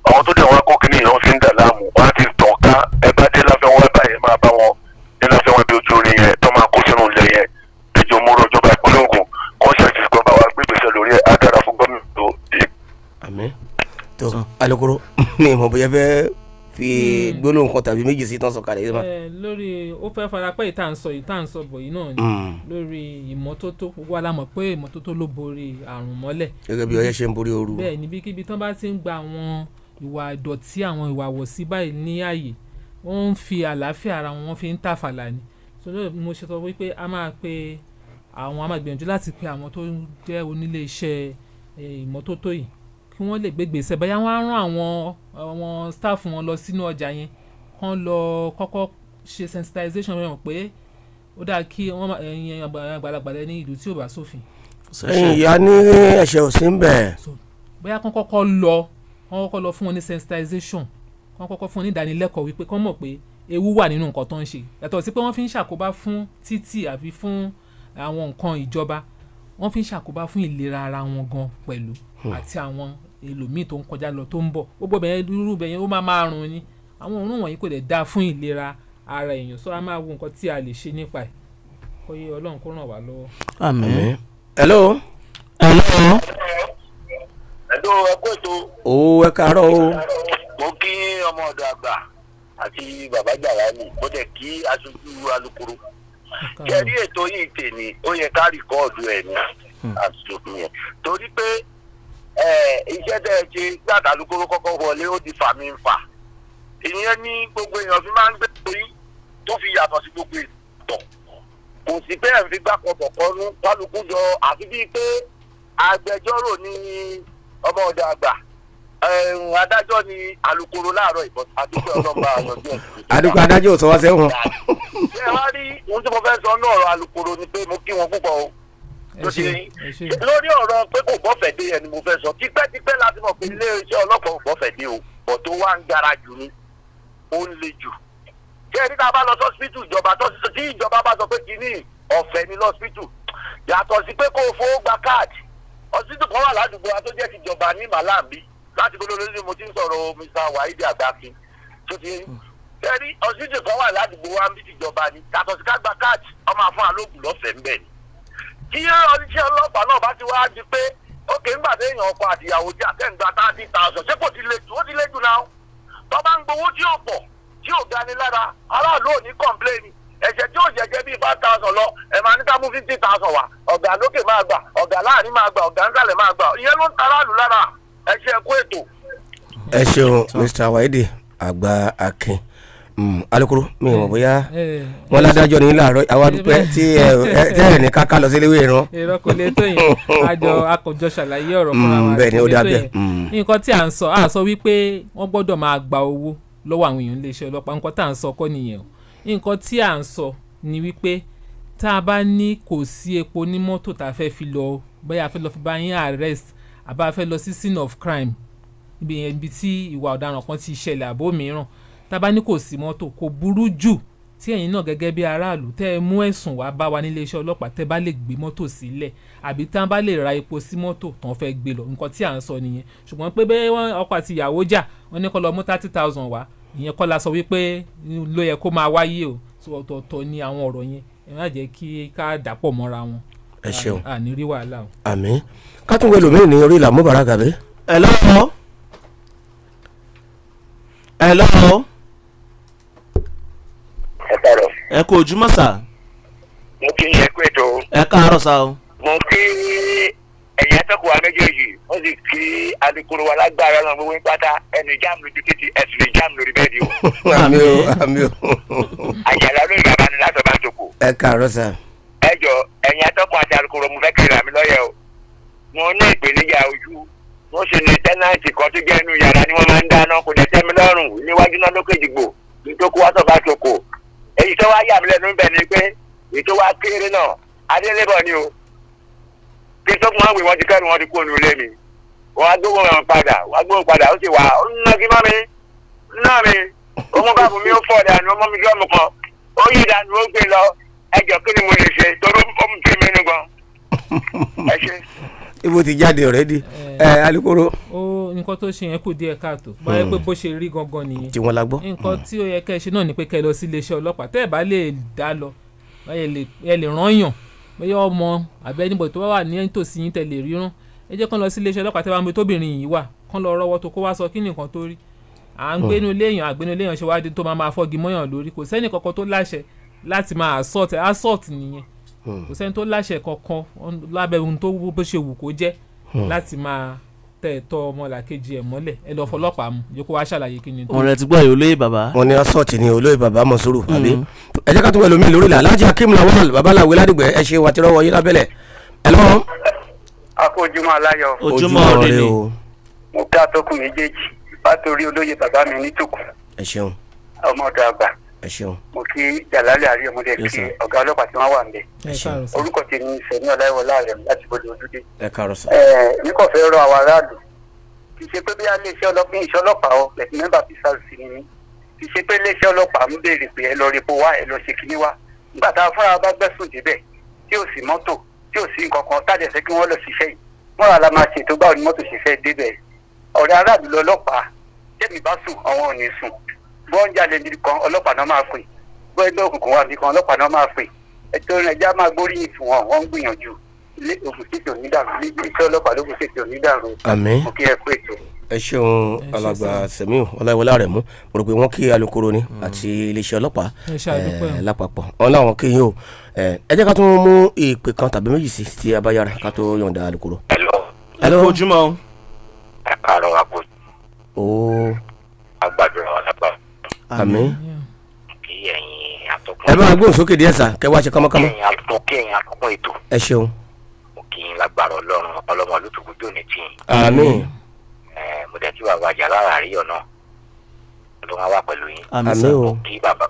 àwọn tó dẹ̀ wọ́n kó kínní wọ́n fi ń dà láàmú, wọ́n á ti tàn ká. Ẹ bá dé láfẹ́ wọn báyẹn máa bá wọn ní láfẹ́ wọn bí ojú orin yẹn tó máa kó sínú ilẹ̀ yẹn. Ẹ jọ̀ọ́, mo rọ ìjọba ìpínlẹ̀ Ògùn kọ́ ṣàtìsíkọ́ bá wa gbégbèsè lórí ẹ̀, á dára fún gómìnà tó. Àmín. Tó alukoro ní ìmọ̀ bóyá fẹ́ fi gbólóhùn kan tàbí méjì sí tán sọ̀kalẹ̀ yìí ma. Lórí ó fẹ́ farapẹ́ ìta ń sọ bọ̀ yìí náà ni lórí ìmọ́tótó. Gbogbo wa la mọ̀ pé ìmọ́tótó ló borí àrùn mọ́lẹ̀. Gẹ́gẹ́ bí ọyẹ́ ṣe ń borí ooru. Bẹ́ẹ̀ níbikíbi tán bá ti ń gba àwọn ìwà ìdọ̀tí, àwọn ìwà wọ̀sí báyìí ní ààyè, wọ́n ń fi àlàáfíà ara wọn, wọ́n fi ń tàfàlà ni. So lórí mo ṣe sọ wípé a máa pe àwọn, a máa gbìyànjú láti pe àwọn tó jẹ́ onílé iṣẹ́ ìmọ́tótó yìí kí wọ́n lè gbégbèsè, bóyá wọ́n á rán àwọn staff wọn lọ sínú ọjà yẹn, kán lọ kọ́kọ́ ṣe sensitization wọn pé ó dáa kí wọ́n ẹ̀yin àgbàlagbà ní ìlú tí ò bá sófin. Ẹ̀yin ìyá ní ẹ̀ṣẹ̀ ò sí ń bẹ̀. Bóyá kán kọ́kọ́ lọ, kán kọ́kọ́ lọ fún wọn ní sensitization, kán kọ́kọ́ fún wọn ní ìdánilẹ́kọ̀ọ́ wípé kán mọ̀ pé ewu wà nínú nǹkan tó ń ṣe, yàtọ̀ sí pé wọ́n fi ń ṣàkóbá fún títì àbí fún àwọn nǹkan ìjọba, wọ́n fi ń ṣàkóbá fún ìlera ara wọn gan pẹ̀lú àti àwọn ẹlòmíì tó ń kọjá lọ tó ń bọ̀. Gbogbo bẹ̀yẹn irú bẹ̀yẹn ó máa rùn ni, àwọn òórùn wọ̀nyí kò lè dáa fún ìlera ara èèyàn. So a máa wo nǹkan tí a lè ṣe nípa ẹ̀, kó yé Ọlọ́run kó ràn wá lọ́wọ́. Àmín. Hello. Hello. Hello, ẹ kú ètò. O ẹ káàárọ̀ o. Mo kí ọmọ ọ̀dọ̀ àgbà àti bàbá Jàlálì, mo dẹ̀ kí aṣojú alukoro. Kẹ́rí ètò yìí tèmi, ó yẹ ká rìkọ́ọ̀dù ẹ̀ ní àṣòfin yẹn, torí pé iṣẹ́ tẹ́ ẹ ṣe gbàdá alukoro kọ́kọ́ wọlé, ó di fàmí ń fà. Ìyẹn ní gbogbo èèyàn fi máa ń gbé orí tó fi yàtọ̀ sí gbogbo ètò. Kò sí pé ẹ̀ ń fi gbá kan bọ̀kọ́nú kálukú jọ àfi bíi pé agbẹjọ́rò ní ọmọ ọ̀dọ̀ àgbà, adájọ́ ni alukoro láàárọ̀ ìbọn àdúgbò ọlọ́pàá àyànjú ẹ̀. Àdúgbò adájọ́ ò sọ wá sẹ́wọ̀n. Ṣé ẹ wá rí ohun tí mo fẹ́ sọ náà, ọ̀rọ̀ alukoro ni pé mo kí wọn púpọ̀ o. Lórí ọ̀rọ̀ pé kò bọ́fẹ̀ dé yẹn ni mo fẹ́ sọ. Tipẹ́tipẹ́ láti mọ̀ pé iléeṣẹ́ ọlọ́pàá ò bọ́fẹ̀ dé o, bọ̀ tó wá ń gara jù ni ó ń le jù. Ṣé ẹni tá a bá lọ sọ́sìpítù ìjọba, tí ìjọba bá sọ pé kínní ọ̀fẹ́ ni lọ́sìpítù, yàtọ̀ sí pé kó o fowó gba káàdì. Ọsibítù kan wà ládùúgbò wa tó jẹ́ tìjọba ní Màláàbí láti gbọ́dọ̀ lórí mo ti ń sọ̀rọ̀ Mr. Waheed Àgbàkin tó ti ṣẹ́rí. Ọsibítù kan wà ládùúgbò wa ń bí tìjọba ni, yàtọ̀ sí ká gba káàdì, ọmọ àfún àlóògùn lọ́fẹ̀ẹ́ ń bẹ̀ ni. Kí oníṣẹ́ ọlọ́pàá náà bá ti wá di pé ókè ńgbà téèyàn ọkọ àtìyàwó tí àtẹ̀ǹgbà 30,000, ṣé kò ti le jù? Ó ti le jù náà. Tó bá ń gbowó tí ò pọ̀ tí ò gani lára, aráàlú ò ní kọ̀ǹpléènì. Ẹ̀ṣẹ̀ tí ò jẹ́jẹ́ bíi 5,000 lọ, ẹ̀ máa ní ká mú 50,000 wá, ọ̀gá lókè máa gbà, ọ̀gá láàrin máa gbà, ọ̀gá ńsàlẹ̀ máa gbà. Ìyẹn ló ń ta aráàlú lára. Ẹ ṣe ẹkú ètò. Ẹ ṣeun Mr. Waheed Àgbà Akin. Alukoro mi mọ̀ bóyá wọn ládájọ́ ní láàárọ̀ àwa dúpẹ́ tí ẹ ní káká lọ sí iléèwé ìran. Èrò kò lè tó yẹn, àjọ akọjọ ṣàlàyé ọ̀rọ̀ fúnra wa. Bẹ́ẹ̀ ni ó dà bẹ́ẹ̀. Nǹkan tí à ń sọ, à sọ wípé wọ́n gbọ́dọ̀ máa gba owó lọ́wọ́ àwọn èèyàn iléeṣẹ́ ọlọ́pàá. Nǹkan tá à ń sọ kọ́ nìyẹn o. Nǹkan tí à ń sọ ni wípé tá a bá ní kò sí epo ní mọ́tò tá a fẹ́ fi lọ, bóyá a fẹ́ lọ fi bá yín arrest àbá a fẹ́ lọ sí scene of crime, ibi tí ìwà ọ̀daràn kan ti ṣẹlẹ̀ àbó mìíràn, tá a bá ní kò sí mọ́tò, kò burú jù tí ẹ̀yin náà gẹ́gẹ́ bí aráàlú tẹ́ ẹ mú ẹ̀sùn wá bá wa nílé iṣẹ́ ọlọ́pàá, tẹ́ bá lè gbé mọ́tò sílẹ̀ àbí tá a bá lè ra epo sí mọ́tò tán fẹ́ gbé lọ. Nǹkan tí à ń sọ nìyẹn. Ṣùgbọ́n pé bẹ́ẹ̀ wọ́n ọkọ àti ìyàwó jà, wọ́n ní kó lọ mú 30,000 wá, ìyẹn kọ́ la sọ wípé ló yẹ kó máa wáyé o. Ọ̀tọ̀ọ̀tọ̀ ni àwọn ọ̀rọ̀ yẹn, ẹ má jẹ́ kí ká dàpọ̀ mọ́ra wọn. Ẹ ṣeun. À ní rí wàhálà o. Àmín. Ká tún wẹlò mí ní orí ìlà Mubarak àbí. Hello. Hello. Ẹ káàárọ̀. Ẹ kú ojúmọ́ sà. Mo kí yín, ẹ kú ètò. Ẹ káàárọ̀ sà o. Mo kí ẹ̀yin atọ́kùn wa méjèèjì, ó sì kí alukoro wa lágbára náà gbogbo pátá. Ẹnu jáàmù lójú títì, ẹ̀sùn lè jáàmù lórí bẹ́ẹ̀dì o. Àmín o, àmín o. Àjàlá lórí bàbá ni látọ̀ bá ń tòkò. Ẹ káàárọ̀ sà. Ẹ jọ ẹ̀yin atọ́kùn àti alukoro, mo fẹ́ kiri àmì lọ́yẹ̀ o. Mo ní ìpèníjà ojú, mo sì ní tẹ́nàntì kan tó jẹ́ inú yàrá ni wọ́n máa ń dáná, kò dẹ̀ tẹ́ mi lọ́rùn níwájú náà lókè jìgbò nítorí wá sọ̀ bá tòkò. Èyí tó wá yà mí lẹ́nu bẹ̀ ni pé èyí tó wá kéré náà adélébọ̀ ni o. Kí sọ́kùn máa wè wọ́n ti kẹ́rù wọn ti kó nu ilé mi. Wọ́n á gbóhùn wọn padà, wọ́n á gbóhùn padà, ó sì wà ó ń ná kí mọ́ mi ná mi. Ọmọ bàbá mi ó fọ̀ dànù, ọmọ mi gọ́ọ̀mù kan ó yí dànù, ó gbé lọ. Ẹjọ́ kí ni mo lè ṣe torí ó ń bí mi nù gan. Ẹ ṣe. Ibo ti jáde already. Ẹ alukoro. Ó nǹkan tó ṣe yẹn kù díẹ̀ káàtó. Báyọ̀ pé bó ṣe rí gangan nìyẹn. Tí wọ́n la gbọ́. Nǹkan tí ó yẹ kẹ́ ẹ ṣe náà ni pé kẹ́ ẹ lọ sí iléeṣẹ́ ọlọ́pàá. Tẹ́ ẹ bá lè dá lọ, ẹ lè rán yàn. Bóyá ọmọ àbẹ́ níbo tó bá wà ní tòsí yín tẹ́ lè ríran. Ẹ jẹ́ kán lọ sí iléeṣẹ́ ọlọ́pàá tẹ́ bá ń bi tóbìnrin yìí wà. Kán lọ rọ́wọ́ tó kó wá sọ kí nìkan tó rí. À ń gbénu léèyàn, àgbénu léèyàn ṣe wá di tó máa máa fọ́gi mọ́yàn lórí. Kò sẹ́ni kankan tó láṣẹ láti máa assault, assault nìyẹn. Kò sẹ́ni tó láṣẹ kankan lábẹ́ ohun tó bó ṣe wù kó jẹ́ láti máa tẹ̀ tọ́ ọmọlàkejì ẹ̀ mọ́lẹ̀. Ẹ lọ fọlọ́pàá mú, yóò kó wá ṣàlàyé kí ni. Òun rẹ ti gbọ́ yìí olóyè bàbá. Wọ́n ní assault ni olóyè bàbá Mọ̀súrù àbí. Ẹ jẹ́ ká tún wẹ̀ lómi lórí ìlà Alhaji Akeem Lawal babaláwo ládùúgbò ẹ ṣe wa ti rọ́wọ́ yín lábẹ́lẹ̀. Ẹ lọ́wọ́. A kú ojúmọ́ aláyọ̀. Ojúmọ́ ire ni. Mo dá tọkùn méjèèjì látòrí olóyè bàbá mi ní tòkù. Ẹ ṣeun. Ọmọ ọ̀dọ̀ àgbà. Ẹ ṣeun. Mo kí Jàlálì àrí ọmọdé kí ọ̀gá ọlọ́pàá tí wọ́n wà níbẹ̀. Orúkọ tèmi Sẹ̀mí Ọláìwọlá rẹ̀ láti bọ́dọ̀ ojúdé. Ẹ káàárọ̀ sà. Mi kò fẹ́ rọ àwọn aráàlú. Kì í ṣe pé bí a lè ṣe ọlọ́pàá iṣẹ́ ọlọ́pàá ọ pẹ̀lú mẹ́mbà PSRC ni mí. Kì í ṣe pé iléeṣẹ́ ọlọ́pàá ń béèrè pé ẹ lọ repo wá, ẹ lọ ṣe kíní wá. Nígbà tá a fúnra bá gbẹ́sùn débẹ̀ tí ò sí mọ́tò tí ò sí nǹkan kan tá a dẹ̀ fẹ́ kí wọ́n lọ ṣiṣẹ́ yìí. Wọ́n rà la máa ṣètò báwo ni mọ́tò ṣe fẹ́ débẹ̀. Ọ̀rẹ́ aráàlú lọ́lọ́pàá tẹ́mi bá sùn àwọn ò ní sùn. Bọ́n jalè níbi kan ọlọ́pàá náà máa pè, bọ́ ẹgbẹ́ òkùnkùn wà níbi kan ọlọ́pàá náà máa pè. Ètò ìrìnàjò máa gbóríyìn fún wọn, wọ́n ń gbìyànjú. Ilé Ògùn ṣètò onídàrú, iṣẹ́ ọlọ́pàá lógún ṣètò onídàrú. Àmín. Mo kí ẹ kú ètò. Ẹ ṣeun alàgbà Sẹ̀míù Ọláìwọlá rẹ̀ mú. Mo rò pé wọ́n kí alukoro ni àti iléeṣẹ́ ọlọ́pàá lápapọ̀. Wọ́n láwọn kí yín o. Ẹ jẹ́ ká tún mú ìpè kan tàbí méjì sí ti abáyára ká tó yọ̀ǹda alukoro. Hello. Ojúmọ́. Ẹ káàárọ̀ àpò. Ooo. Agbàdúrà wà lápá. Àmín. Kí ẹ̀yin atọ́kùn. Ẹ bá gbóhùn sókè díẹ̀ sà, kẹ́ wá ṣe kánmọ́kánmọ́. Kí ẹ̀yin atọ́kùn ètò. Ẹ ṣeun. Kí n lágbára Ọlọ́run ọlọ́mọ olùtùkú ní tì. Àmín. Mo dẹ̀ kí bàbá Jàlára Àríyọ̀ náà, Ọlọ́run wà pẹ̀lú yín. Àmín o.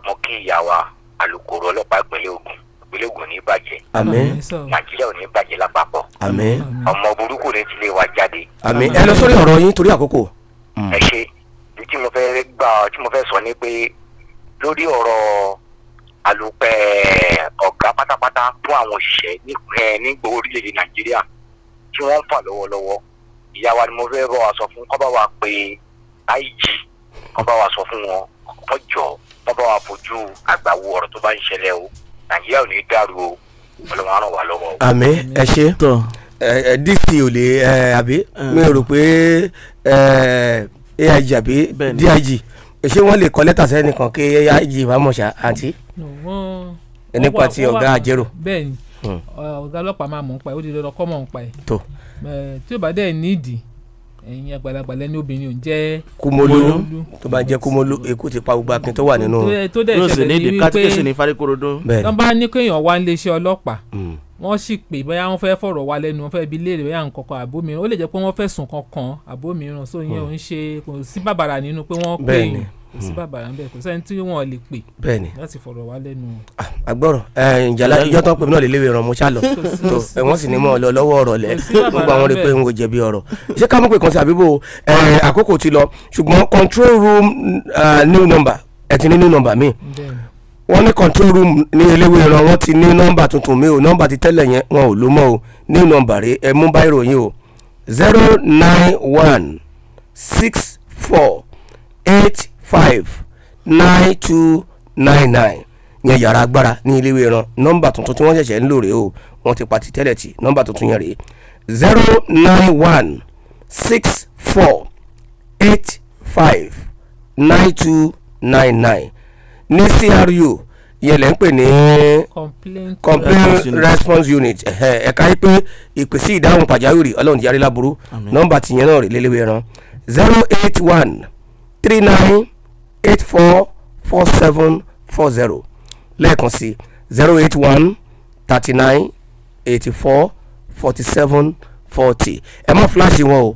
Mo kí ìyá wa alukoro ọlọ́pàá ìpínlẹ̀ Ògùn, ìpínlẹ̀ Ògùn ní bàjẹ́. Àmín. Nàìjíríà ò ní bàjẹ́ lápapọ̀. Àmín. Ọmọ burúkú ní tilé wa jáde. Àmín. Ẹ lọ sórí ọ̀rọ̀ yín torí àkókò. Ẹ ṣe tí mo fẹ́ gbà tí mo fẹ́ sọ ni pé lórí ọ̀rọ̀ alùpẹ̀ ọ̀gá pátápátá fún àwọn òṣìṣẹ́ ní gbogbo orílẹ̀-èdè Nàìjíríà tí wọ́n ń fà lọ́wọ́lọ́wọ́, ìyá wa ni mo fẹ́ bá wa sọ fún, kọ́ bá wa pé IG, kọ́ bá wa sọ fún wọn, kọ́ jọ kọ́ bá wa fojú àgbà wo ọ̀rọ̀ tó bá ń ṣẹlẹ̀ o. Nàìjíríà ò ní dàrú o, Ọlọ́run á ràn wá lọ́wọ́ o. Àmín. Ẹ ṣe DC ò lè àbí mi ò rò pé AIG àbí DIG ṣé wọ́n lè kọ lẹ́tà sẹ́nìkan kí AIG wàá mọ̀ ṣá àǹtí nípa ti ọ̀gá Àjẹrò. Bẹ́ẹ̀ni, ọ̀gá ọlọ́pàá máa mọ̀ ń pa ẹ̀, ó di dandan kọ́ mọ̀ ń pa ẹ̀. Tó tí ó bá dẹ̀ nídìí, ẹ̀yin àgbàlagbà lẹ́ni obìnrin ò ń jẹ́ Kúmólú, tó bá jẹ́ Kúmólú ikú ti pa gbogbo akin tó wà nínú. Tó dẹ̀ ṣẹlẹ̀ ní wípé wípé wọ́n bá ní kéèyàn wá níléeṣẹ́ ọlọ́pàá, wọ́n sì pè bóyá wọ́n fẹ́ fọ̀rọ̀ wá lẹ́nu, wọ́n fẹ́ bi léèrè bóyá nǹkan kan àbó mìíràn, ó lè jẹ́ pé wọ́n fẹ̀sùn kankan àbó mìíràn, so ìyẹn ò ń ṣe, kò sí bàbàrà nínú pé wọ́n pè yín, kò sí bàbàrà ń bẹ̀, kò sẹ́ni tí wọ́n lè pè láti fọ̀rọ̀ wá lẹ́nu. Àgbọ̀rọ̀ ìjàlá ìjọ tán pè mí náà lè léwé ìran mo ṣá lọ tó wọ́n sì ní mọ́ ọ lọ lọ́wọ́ ọ̀rọ̀ lẹ̀ gbogbo àwọn rí pé n kò jẹ̀bi ọ̀rọ̀. Ṣé ká mọ̀ pé kan sí àbíbò àkókò ti lọ, ṣùgbọ́n control room new number ẹ ti ní new number mi, wọ́n ní control room ní eléwé ìran wọ́n ti ní nọ́mbà tuntun mi o, nọ́mbà ti tẹ́lẹ̀ yẹn wọn ò lò mọ́ o, new number rẹ̀ ẹ mú báyìí ròyìn o, 091 64 85 92 99 yẹn yàrá agbára ní eléwé ìran, nọ́mbà tuntun tí wọ́n ṣẹ̀ṣẹ̀ ń lò rèé o, wọ́n ti pa ti tẹ́lẹ̀ tì, nọ́mbà tuntun yẹn rèé 091 64 85 92 99 ní CRU yẹn lẹ́ ń pè ní Complaint Response Unit, ẹ̀ka yìí pé ìpè sí ìdáhùn pàjáwìrì Ọlọ́run ti yarí láburú, nọ́mbà tìyẹn náà rè léléwé ẹran 081 39 84 47 40 lẹ́ẹ̀kan sí 081 39 84 47 40. Ẹ má fíláṣì wọn o,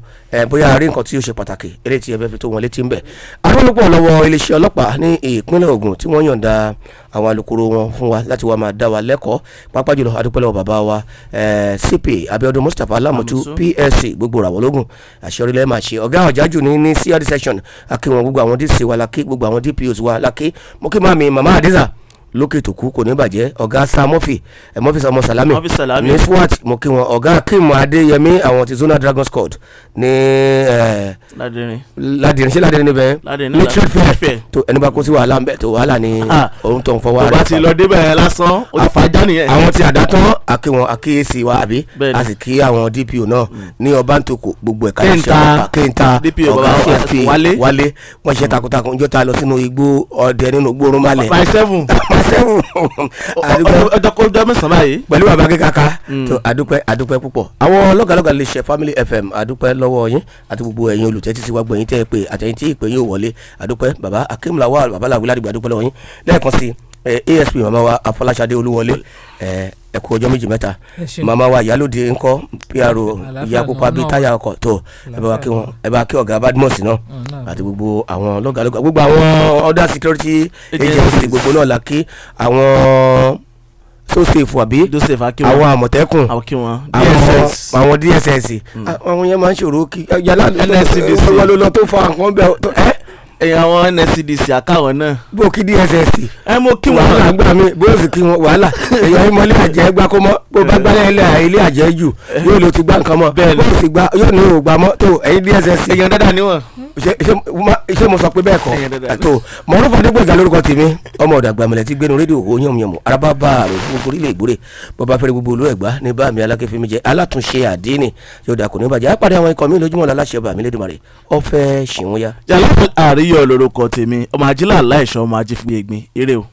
bóyá a rí nǹkan tí ó ṣe pàtàkì eré tí ẹ fẹ́ fi tó wọn létí ń bẹ̀. Arúgbó lọ́wọ́ iléeṣẹ́ ọlọ́pàá ní ìpínlẹ̀ Ògùn tí wọ́n yọ̀ǹda àwọn alukoro wọn fún wa láti wá máa dá wa lẹ́kọ̀ọ́, pàápàá jùlọ adúpẹ́ lọ́wọ́ bàbá wa CP Abiodun Mustapha Alamutu PSC gbogbo ràwọ̀ lógún àṣeyọrí lẹ́ẹ̀ máa ṣe. Ọ̀gá ọ̀jájú ní CRD section akínwọn gbogbo àwọn DC wa lákì, gbogbo àwọn DPOs wa lákì, mo kí màmí màmá Hadiza lókè tó kú kò ní bàjẹ́, ọ̀gá sa mọ́fì mọ́fì sọmọ salami ní swat mo kí wọn, ọ̀gá Akeem Adéyẹmí àwọn ti Zona Dragon Squad ní Ládìrín, ṣé Ládìrín níbẹ̀ ní trade fair tó ẹni bá kó sí wàhálà ń bẹ̀ tó wàhálà ní òun tó ń fọwọ́ rẹ̀ tó bá ti lọ débẹ̀ lásán ó ti fàájà nìyẹn. Àwọn ti àdá tán àkí wọn àkíyèsí wa àbí a sì kí àwọn DPO náà ní Ọbántòkò gbogbo ẹ̀ka iṣẹ́ ọlọ́pàá kéńtà ọ̀gá CSP Wálé wọ́n ṣe takuntakun njọ́ ta lọ sínú igbó ọdẹ nínú igbó orúnmalẹ̀ ọjọ́ mẹ́sàn-án báyìí pẹ̀lú bàbá kíkaka tó adúpẹ́ adúpẹ́ púpọ̀. Àwọn lọ́gàlọ́gà lè ṣe Family FM adúpẹ́ lọ́wọ́ yín àti gbogbo ẹ̀yin olùtẹ́tí sí wa gbẹ̀yìn tẹ́ ẹ pé àtẹ̀yìn tí ìpè yín ò wọlé adúpẹ́ bàbá Akeem Lawal bàbá làwí ládìgbò adúpẹ́ lọ́wọ́ yín lẹ́ẹ̀kan sí ASP màmá wa Afọláṣadé Olúwọlé ẹ kú ọjọ́ méjì mẹ́ta, màmá wa Ìyálóde ńkọ́ PRO ìyá pupa bíi táyà ọkọ̀ tó ẹ bá wa kí wọn, ẹ bá kí ọ̀gá Badmus náà àti gbogbo àwọn lọ́gàlọ́gà gbogbo àwọn other security agency gbogbo náà la kí, àwọn sosafe àbí àwọn àmọ̀tẹ́kùn àwọn DSS àwọn yẹn máa ń ṣòro kí yàrá wọn ló lọ tó fa nǹkan bẹ́ẹ̀ ẹ̀yin àwọn NSCDC àkàwọn náà. Bó kí DSS. Ẹ mo kí wọn. Wàhálà gbà mí bó sì kí wọn wàhálà èyàn ìmọ̀lẹ́ àjẹ́ gbá kó mọ́ bó bá gbálẹ̀ ilé àjẹ́ jù yóò lè ti gbá nǹkan mọ́ bó sì gbá yóò ní òògbà mọ́ tó ẹ̀yin DSS. Èyàn dáadáa ni wọn. Ṣé mo sọ pé bẹ́ẹ̀ kọ́ tó Mọ̀rúfà Adégbòyèga lórúkọ tèmi ọmọ ọ̀dà àgbàmọ̀lẹ̀ tí gbénu rédíò owó yànmùyànmù araba bá àrò gbogbo orílẹ̀ ìgbórè bọ́ba fẹ́rẹ́ gbogbo olú ẹ̀gbá ní bá mi alákẹ́fẹ́ mi jẹ́ alátúnṣe àdínì yóò dà kò ní bàjẹ́ àpàdé àwọn ikọ̀ mi lójúmọ́ láláṣẹ bàmí lẹ́dùnmarè ọ̀fẹ́ ṣìwọ́n yá. Jàlá Àríyọ̀ lórúkọ tèmi ọmọ ajílà aláìṣọ́ ọmọ ajífúnmi ẹ̀gbin eré o.